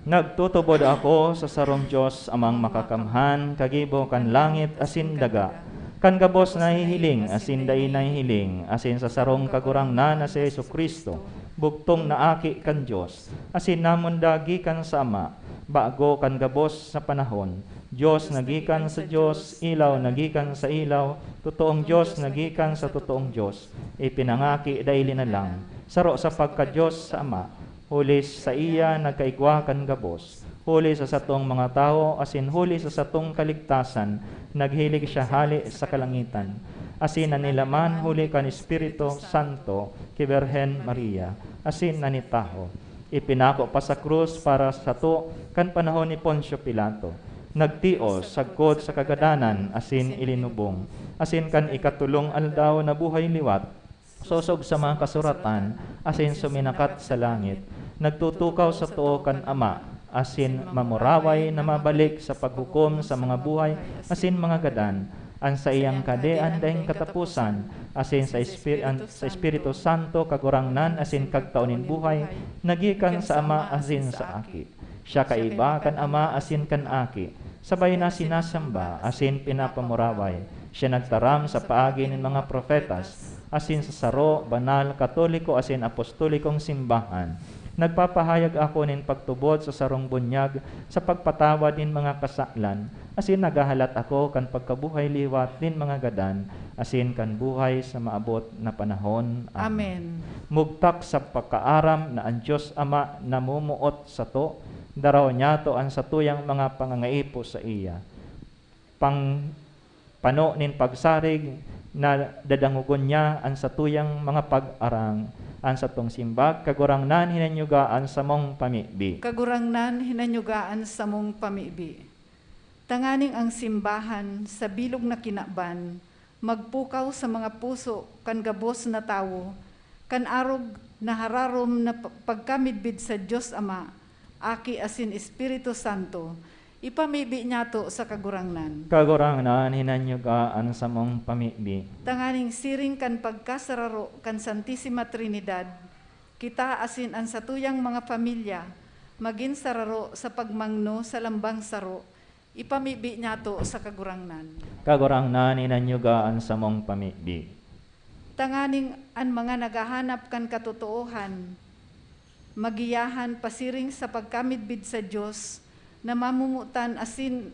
Nagtutubod ako sa sarong Dios, Amang Makakamhan, kagibo kan langit asin daga, kan gabos na hihiling asin dai nahihiling, asin sa sarong Kagurangnan na si Jesu-Cristo, bugtong na Aki kan Dios, asin namundag gikan sa Ama, bago kan gabos na panahon. Dios na gikan sa Dios, ilaw na gikan sa ilaw, totoong Dios na gikan sa totoong Dios, ipinangaki daili na lang, saro sa pagka-Dios sa Ama, huli saiya nagkaigwa kan gabos, huli sa satong mga tawo asin huli sa satong kaligtasan, naghilig siya hale sa kalangitan, asin nanilaman huli kan Espiritu Santo ki Birhen Maria, asin nanitaho. Ipinako pa sa krus para sato kan panahon ni Poncio Pilato. Nagtios sagkod sa kagadanan asin ilinubong, asin kan ikatolong aldaw nabuhay liwat, sosog sa mga kasuratan, asin suminakat sa langit. Nagtutukaw sa too kan Ama, asin mamuraway na mabalik sa paghukom sa mga buhay asin mga gadan. An saiyang kade an daing kataposan, asin sa Espir-, an, sa Espiritu Santo, Kagurangnan asin Kagtao nin buhay, na gikan sa Ama asin sa Aki. Siya kaiba kan Ama asin kan Aki, sabay na sinasamba asin pinapamuraway. Siya nagtaram sa paagi nin mga propetas, asin sa saro, banal, katoliko asin apostolikong simbahan. Nagpapahayag ako nin pagtubod sa sarong bunyag sa pagpatawad nin mga kasalan, asin naghahalat ako kan pagkabuhay liwat nin mga gadan, asin kan buhay sa maabot na panahon. Amen. Amen. Mugtak sa pakaaram na an Dios Ama namumuot sato, daraw niyato an satuyang mga pangangaipo saiya. Pang-, pano nin pagsarig na dadangogon niya an satuyang mga pag-arang. An satong simbag, Kagurangnan, hinanyuga an samong pamibi. Kagurangnan, hinanyuga an samong pamibi. Tanganing ang simbahan sa bilog na kinaban magpukaw sa mga puso kan gabos na tawo, kan arog na hararom na pa-, pagkamidbid sa Dios Ama, Aki asin Espiritu Santo, ipamibi niyato sa Kagurangnan. Kagurangnan, hinanyuga an samong pamibi. Tanganing siring kan pagkasararo kan Santisima Trinidad, kita asin an satuyang mga pamilya magin sararo sa pagmangno sa lambang saro, ipamibi niyato sa Kagurangnan. Kagurangnan, hinanyuga an samong pamibi. Tanganing an mga naghahanap kan katotoohan, magiyahan pasiring sa pagkamidbid sa Dios na mamomotan asin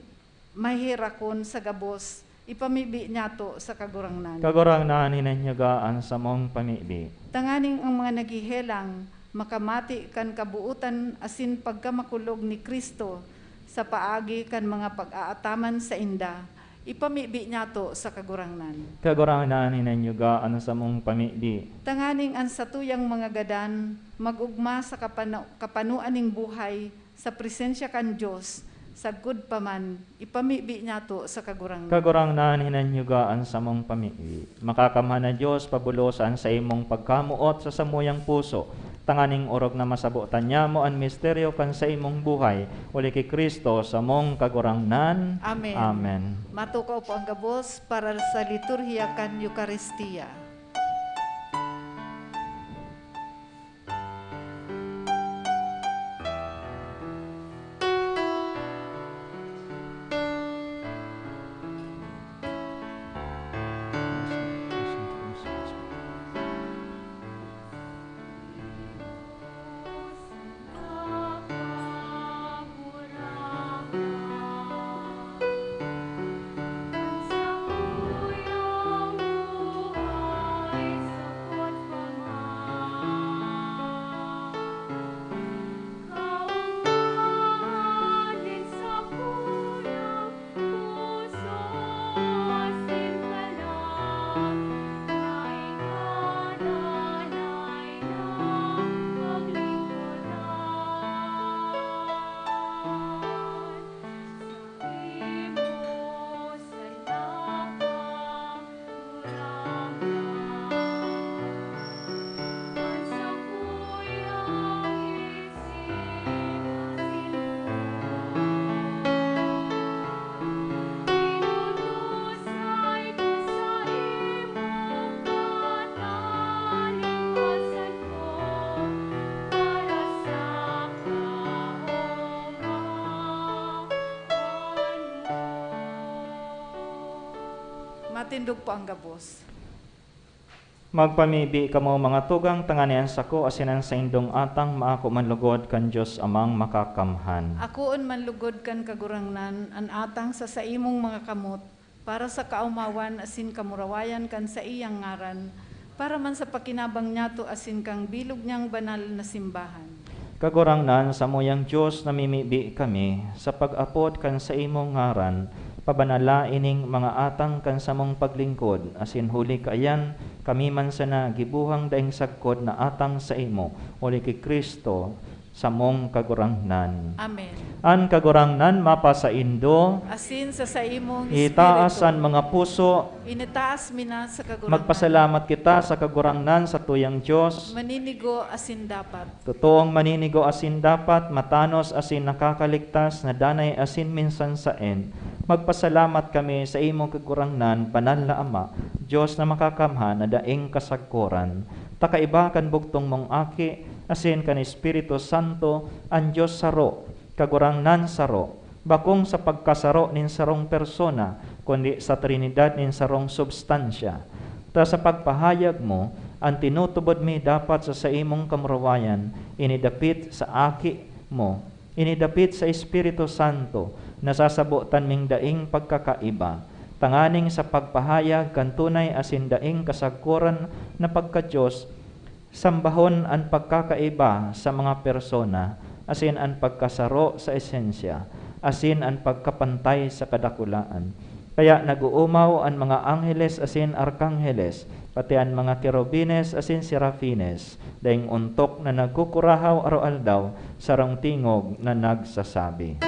maheherakon sa gabos, ipamibi niyato sa Kagurangnan. Kagurangnan, hinanyuga an samong pamibi. Tanganing ang mga naghehelang makamati kan kabootan asin pagkamakulog ni Cristo sa paagi kan mga pag-aataman sainda, ipamibi niyato sa Kagurangnan. Kagurangnan, hinanyuga an samong pamibi. Tanganing an satuyang mga gadan mag-ogma sa kapano-, kapanoan ning buhay sa presensya kan Dios, sagkod pa man, ipamibi niyato sa Kagurangnan. Kagurangnan, hinanyuga an samong pamibi. Makakamhan na Dios, pabulosa an saimong pagkamoot sa samuyang puso, tanganing orog na masabotan niamo an misteryo kan saimong buhay, huli ki Cristo, samong Kagurangnan. Amen. Amen. Matukaw po ang gabos para sa liturhiya kan Eukaristia. Matindog po ang gabos. Magpamibi kamo, mga tugang, tanganing an sako asin an saindong atang maako man lugod kan Dios Amang Makakamhan. Akoon man lugod kan Kagurangnan an atang sa saimong mga kamot, para sa kaomawan asin kamurawayan kan saiyang ngaran, para man sa pakinabang niyato asin kan bilog niyang banal na simbahan. Kagurangnan, samuyang Dios, namimibi kami, sa pag-apod kan saimong ngaran, pabanala ining mga atang kan samong paglingkod, asin huli kaiyan, kami man sana gibohang daing sagkod na atang saimo, huli ki Cristo, samong Kagurangnan. Amen. An Kagurangnan mapasaindo. Asin sa saimong espiritu. Itaas an mga puso. Initaas mi na sa Kagurangnan. Magpasalamat kita sa Kagurangnan, satuyang Dios. Maninigo asin dapat. Totoong maninigo asin dapat, matanos asin nakakaligtas, na danay asin minsan saen. Magpasalamat kami sa imong Kagurangnan, Banal na Ama, Dios na makakamhan na daing kasagkoran, ta kaiba kan bugtong mong Aki asin kan Espiritu Santo, an Dios saro, Kagurangnan saro, bakong sa pagkasaro nin sarong persona, kundi sa Trinidad nin sarong substansya. Ta sa pagpahayag mo, an tinutubod mi dapat sa saimong kamurawayan, ini dapit sa Aki mo, ini dapit sa Espiritu Santo, nasasabotan ming daing pagkakaiba, tanganing sa pagpahayag kan tunay asin daing kasagkoran na pagka-Dios, sambahon an pagkakaiba sa mga persona, asin an pagkasaro sa esensya, asin an pagkapantay sa kadakulaan. Kaya nag-oomaw an mga angheles asin arkangheles, pati an mga kerubines asin serafines, daing ontok na nagkukurahaw aroaldaw, sarong tingog na nagsasabi.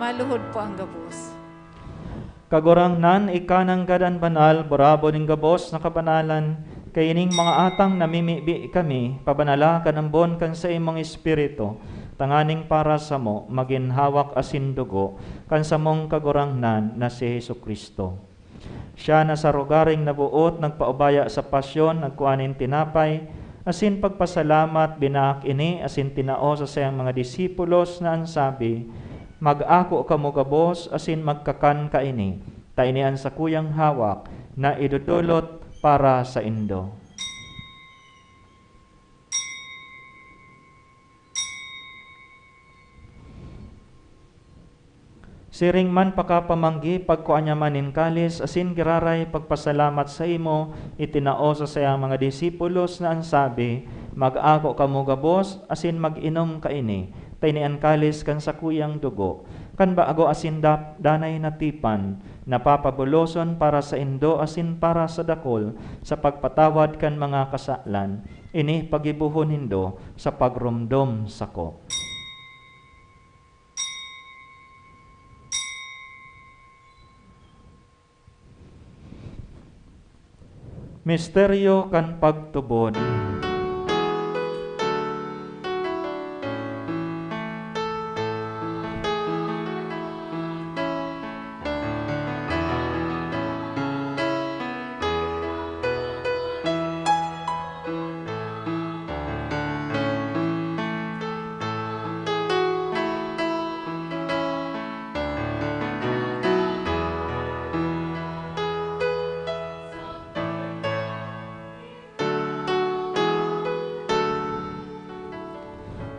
Maluhod po ang gabos. Kagurangnan, ika nanggad an banal, burabod nin gabos na kabanalan, kaining mga atang namimibi kami, pabanala kan ambon kan saimong Espiritu, tanganing para samo magin hawak asin dugo kan samong Kagurangnan na si Jesu-Cristo. Siya na sa rogaring naboot nagpaubaya sa pasyon, nagkua nin tinapay, asin pagpasalamat, binaak ini asin tinao sa saiyang mga disipulos na an sabi, "Mag-ako kamo gabos asin magkakan kaini, ta ini an sakuyang hawak na idodolot para saindo." Siring man pakapamanggi, pagkua niya man nin kalis asin giraray pagpasalamat saimo, itinao sa saiyang mga disipulos na an sabi, "Mag-ako kamo gabos asin mag-inom kaini, ta ini an kalis kan sakuyang dugo, kan bago asin dap-, danay na tipan, na papabuloson para saindo asin para sa dakul sa pagpatawad kan mga kasalan. Ini paggibohon nindo sa pagromdom sako." Misteryo kan pagtubod.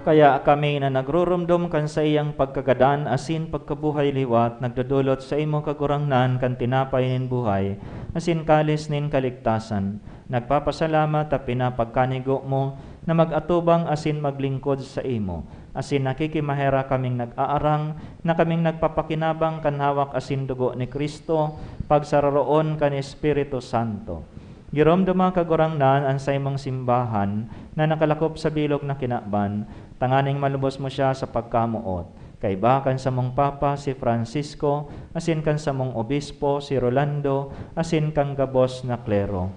Kaya kami na nagruromdom kan saiyang pagkagadan asin pagkabuhay liwat, nagdodolot saimo, Kagurangnan, kan tinapay nin buhay asin kalis nin kaligtasan. Nagpapasalamat ta pinapagkanigo mo na mag-atubang asin maglingkod saimo, asin nakikimaherak kaming nag-aarang na kaming nagpapakinabang kan hawak asin dugo ni Cristo, pagsararoon kan Espiritu Santo. Giromdoma, Kagurangnan, an saimong simbahan na nakalakop sa bilog na kinaban, tanganing malubos mo siya sa pagkamoot, kaiba kan samong Papa, si Francisco, asin kan samong Obispo, si Rolando, asin kan gabos na klero.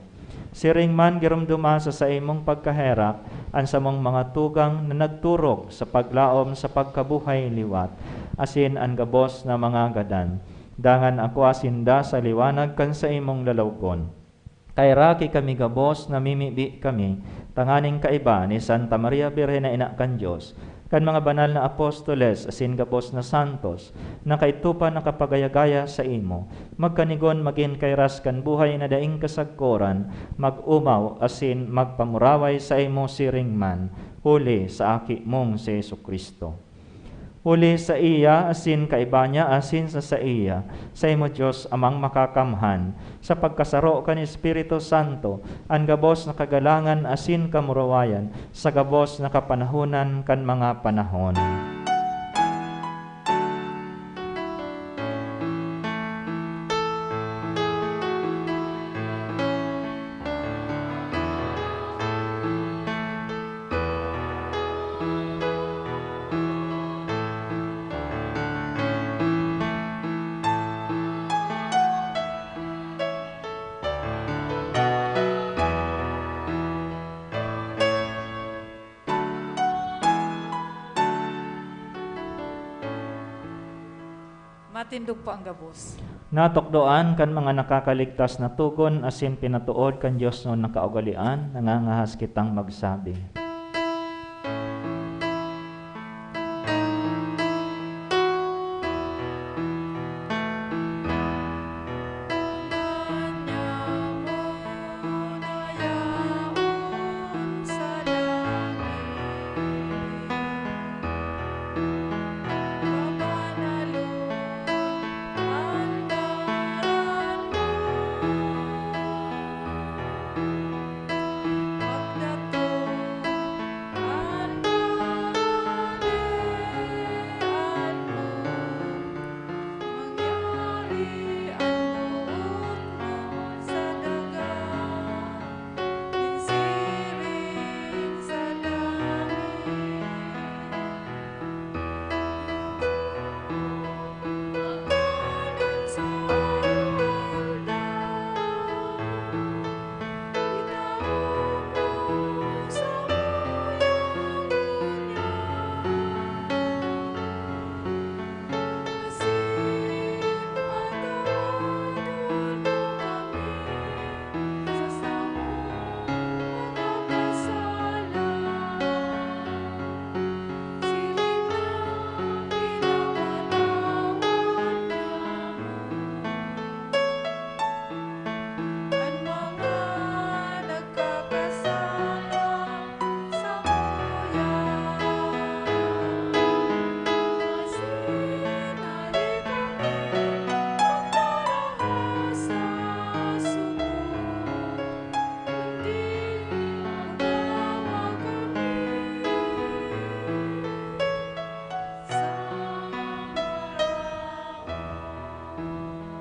Siring man, giromdoma sa saimong pagkaherak an samong mga tugang na nagturog sa paglaom sa pagkabuhay liwat, asin an gabos na mga gadan. Dangan akua sinda sa liwanag kan saimong lalawgon. Kaheraki kami gabos, namimibi kami, tanganing kaiba ni Santa Maria Birhen na Ina kan Dios, Kan mga banal na apostoles asin gabos na santos, na kaidto pa nakapagaya-gaya saimo, magkanigon magin kairas kan buhay na daing kasagkoran, mag-omaw asin magpamuraway saimo siring man, huli sa Aki mong si Jesu-Cristo. Huli saiya asin kaiba niya asin sa saiya, saimo Dios Amang Makakamhan, sa pagkasaro kan Espiritu Santo, an gabos na kagalangan asin kamurawayan sa gabos na kapanahonan kan mga panahon. Matindog po ang gabos. Natukdoan kan mga nakakaligtas na togon asin pinatood kan diosnon na kaugalean, nangangahas kitang magsabi.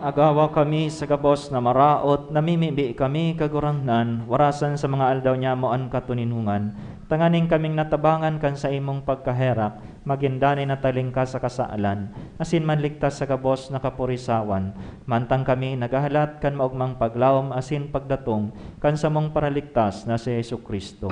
Agawa kami sa gabos na maraot, namimibi kami, Kagurangnan, warasan sa mga aldaw nyamo an katoninongan, tanganing kaming natabangan kan saimong pagkaherak, magin danay na talingkas sa kasalan, asin manligtas sa gabos na kapurisawan, mantang kami naghahalat kan maogmang paglaom asin pagdatong kan samong Paraligtas na si Jesu-Cristo.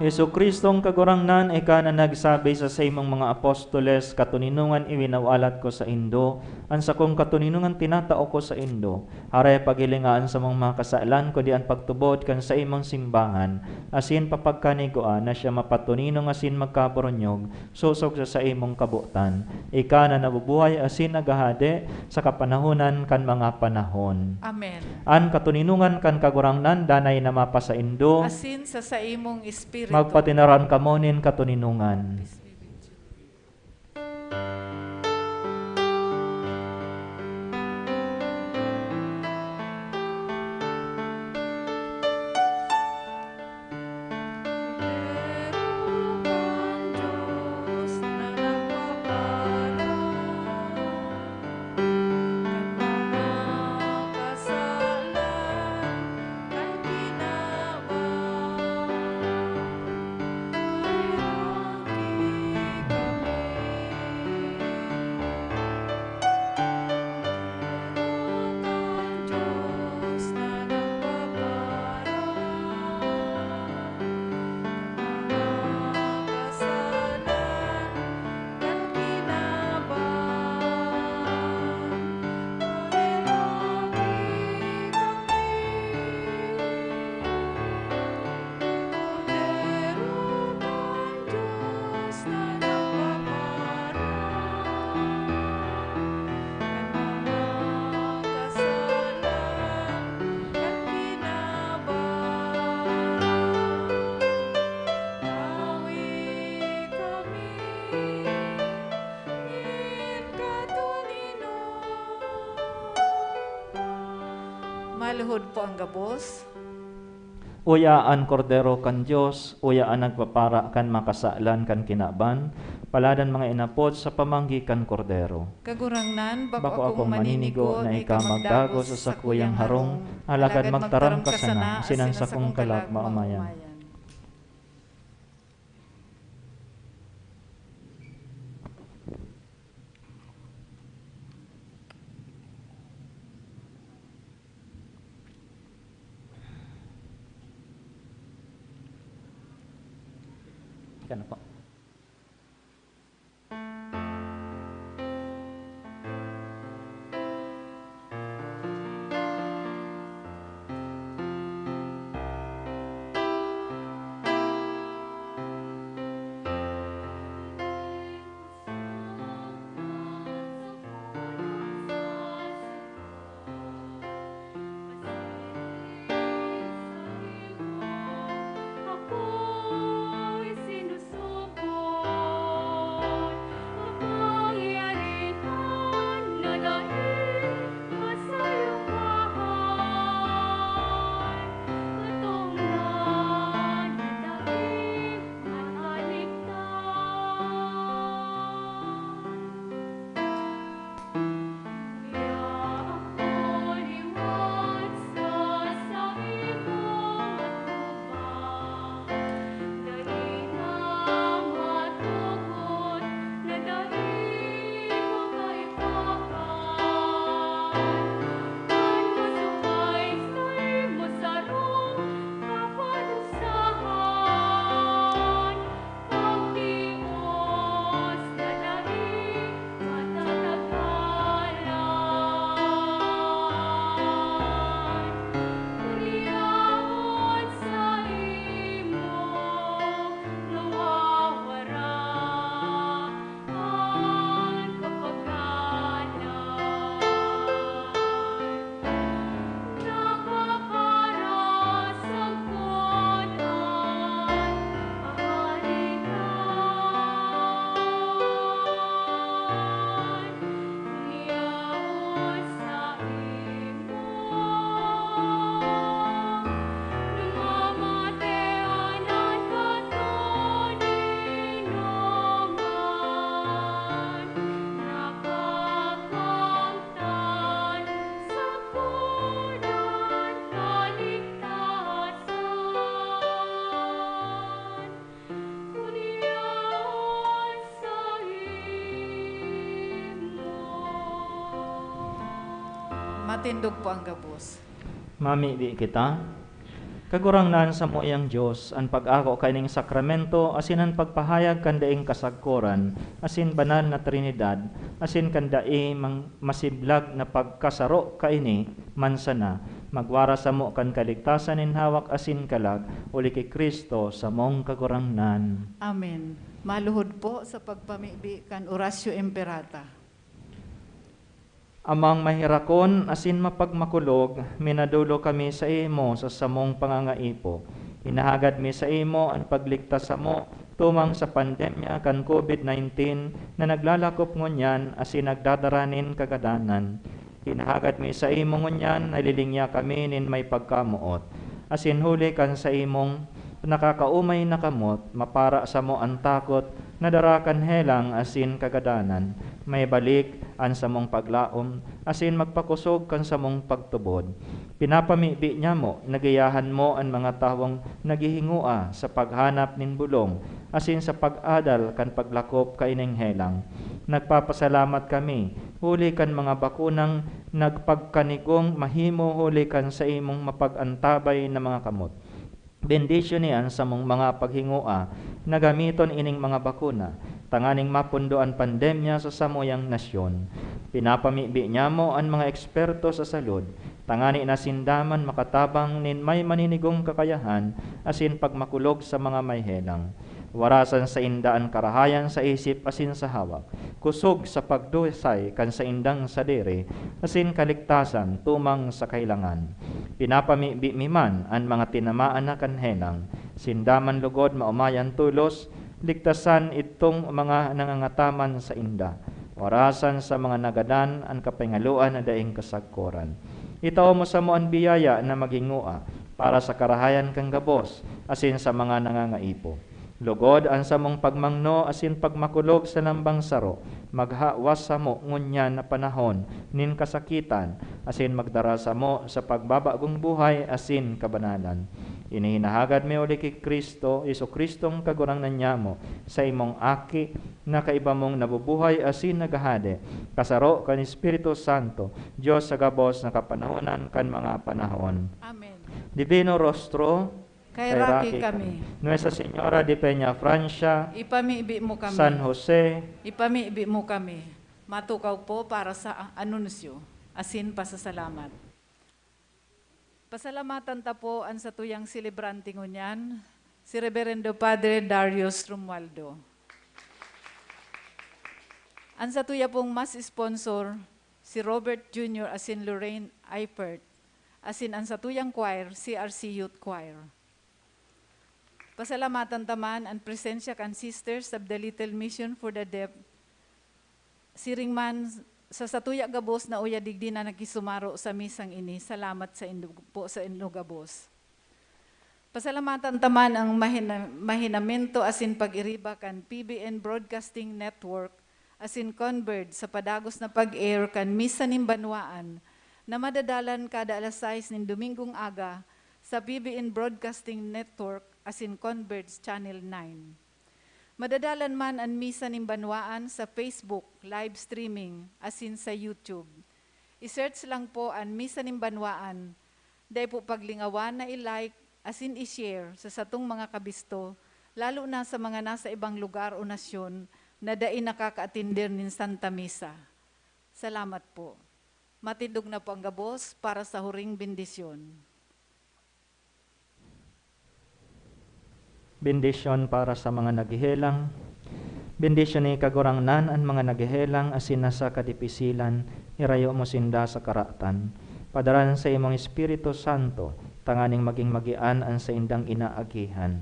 Jesu-Cristong Kagurangnan, ika na nagsabi sa saimong mga apostoles, "Katoninongan iwinawalat ko saindo, an sakong katoninongan tinatao ko saindo." Aray paghilinga an samong mga kasalan, kundi an pagtubod kan saimong simbahan, asin papagkanigua na siya mapatoninong asin magkaboronyog, sosog sa saimong kabotan. Ika na nabubuhay asin naghahade sa kapanahonan kan mga panahon. Amen. An katoninongan kan Kagurangnan danay na mapasaindo. Asin sa saimong espiritu. Magpatinaran kamo nin katoninongan. Maluhod po ang gabos. Uya an Kordero kan Dios, uya an nagpapara kan mga kasalan kan kinaban, paladan mga inapod sa pamanggi kan Kordero. Kagurangnan, bako akong maninigo na ika magdagos sa sakuyang harong, alagad magtaram ka sana, asin an sakong kalag maomayan. Ika na po. Matindog po ang gabos. Mamibi kita. Kagurangnan, samuyang Dios, an pag-ako kaining sakramento asin an pagpahayag kan daing kasagkoran asin banal na Trinidad asin kan dai mang-, masiblag na pagkasaro kaini, man sana magwara samo kan kaligtasan nin hawak asin kalag, huli ki Cristo, samong Kagurangnan. Amen. Maluhod po sa pagpamibi kan Oratio Imperata. Amang maherakon asin mapagmakulog, minadolo kami saimo sa samong pangangaipo. Hinahagad mi saimo an pagligtas samo tumang sa pandemya kan COVID nineteen na naglalakop ngunyan asin nagdadara nin kagadanan. Hinahagad mi saimo ngunyan, nalilingya kami nin may pagkamoot, asin huli kan saimong nakakaumay na kamot, mapara samo an takot na dara kan helang asin kagadanan. Maibalik an samong paglaom asin magpakosog kan samong pagtubod. Pinapamibi nyamo na gayahan mo an mga tawong naghihingoa sa paghanap nin bolong asin sa pag-adal kan paglakop kaining helang. Nagpapasalamat kami huli kan mga bakunang nagpagkanigong mahimo huli kan saimong mapag-antabay na mga kamot. Bendisyoni an samong mga paghingoa na gamiton ining mga bakuna, tanganing mapundo an pandemya sa samuyang nasyon. Pinapamibi nyamo an mga eksperto sa salud, tangani na sinda man makatabang nin may maninigong kakayahan asin pagmakulog sa mga may helang. Warasan sainda an karahayan sa isip asin sa hawak, kosog sa pagdusay kan saindang sadiri, asin kaligtasan tumang sa kailangan. Pinapamibi mi man an mga tinamaan na kan helang. Sinda man lugod maomayan tolos, ligtasan idtong mga nangangataman sainda. Warasan sa mga nagadan an kapangaloan na daing kasagkoran. Itao mo samo an biyaya na magin ngua para sa karahayan kan gabos asin sa mga nangangaipo. Lugod an samong pagmangno asin pagmakulog sa lambang saro, maghawas samo ngunyan na panahon nin kasakitan asin magdara samo sa pagbabagong buhay asin kabanalan. Ini hinahagad mi huli ki Cristo, Jesu-Cristong Kagurangnan nyamo, sa imong Aki, na kaiba mong nabubuhay asin naghahade, kasaro kan Espiritu Santo, Dios sa gabos na kapanahonan kan mga panahon. Amen. Divino Rostro, Kaheraki kami. Nuestra Señora de Peñafrancia, Ipamibi mo kami. San Jose, Ipamibi mo kami. Matukaw po para sa a-, anunsyo, asin pasasalamat. Pasalamatan ta po an satuyang selebrante ngunyan, si Reverendo Padre Darius Romualdo. An satuya pong mass sponsor, si Robert Junior asin Lorraine Eifert, asin an satuyang choir, C R C Youth Choir. Pasalamatan ta man an presensya kan Sisters of the Little Mission for the Deaf, siring man sa satuya gabos na uya digdi na nakisumaro sa misang ini. Salamat sa indo, po sa indo gabos. Pasalamatan ta man an mahina-, mahinamento asin pag-iriba kan P B N Broadcasting Network asin Converd sa padagos na pag-air kan Misa nin Banwaan na madadalan kada alas sais nin Domingong aga sa P B N Broadcasting Network asin Converd's Channel nine. Madadalan man an Misa nin Banwaan sa Facebook live streaming asin sa YouTube. I-search lang po an Misa nin Banwaan. Dai po paglingawan na i-like asin i-share sa satong mga kabisto, lalo na sa mga nasa ibang lugar o nasyon na dai nakakaatender nin Santa Misa. Salamat po. Matindog na po ang gabos para sa huring bendisyon. Bendisyon para sa mga naghehelang. Bendisyon ni Kagurangnan an mga naghehelang asin nasa kadipisilan, irayo mo sinda sa karatan. Padalan sa imong Espiritu Santo, tanganing magin magian an saindang inaagihan.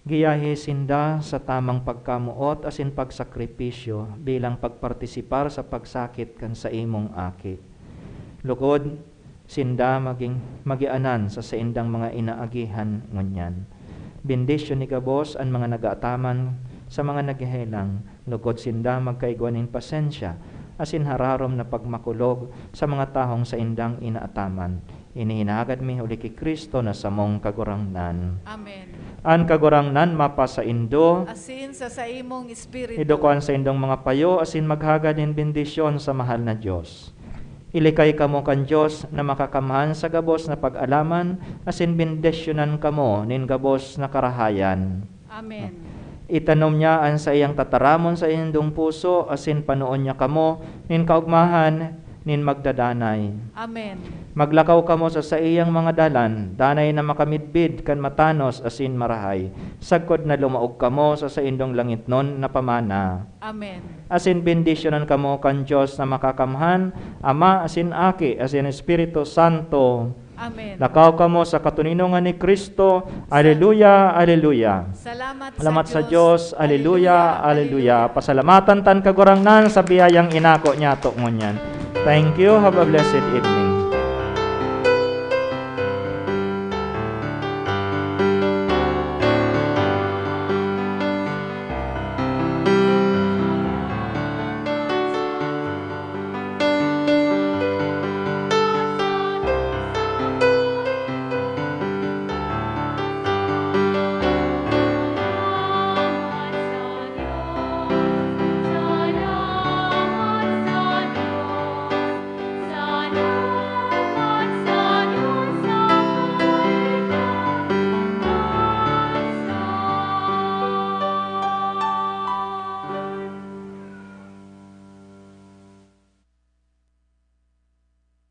Giyahi sinda sa tamang pagkamoot asin pagsakripisyo bilang pagpartisipar sa pagsakit kan saimong Aki. Lugod, sinda magin magianan sa saindang mga inaagihan ngunyan. Bendisyon ni gabos an mga nag-aataman sa mga naghehelang, lugod sinda magkaigwa nin pasensya asin hararom na pagmakulog sa mga tahong saindang inaataman. Ini hinahagad mi huli ki Cristo na samong Kagurangnan. Amen. An Kagurangnan mapasaindo. Asin sa saimong espiritu. Idukon saindong mga payo asin maghagad nin bendisyon sa mahal na Dios. Ilikay kamo kan Dios na Makakamhan sa gabos na pag-alaman, asin bendisyonan kamo nin gabos na karahayan. Amen. Itanom niya an saiyang tataramon sa indong puso, asin panoon niya kamo nin kaogmahan nin magdadanay. Amen. Maglakaw kamo sa saiyang mga dalan, danay na makamidbid kan matanos asin marahay, sagkod na lumaog kamo sa saindong langitnon na pamana. Amen. Asin bendisyonan kamo kan Dios na Makakamhan, Ama, asin Aki, asin Espiritu Santo. Amen. Lakaw kamo sa katoninongan ni Cristo. Sa- Aleluya, aleluya. Salamat sa Salamat sa Dios. Dios. Aleluya, Aleluya, aleluya. aleluya. Pasalamatan tan Kagurangnan sa biyayang inako niyato ngunyan. Thank you. Have a blessed evening.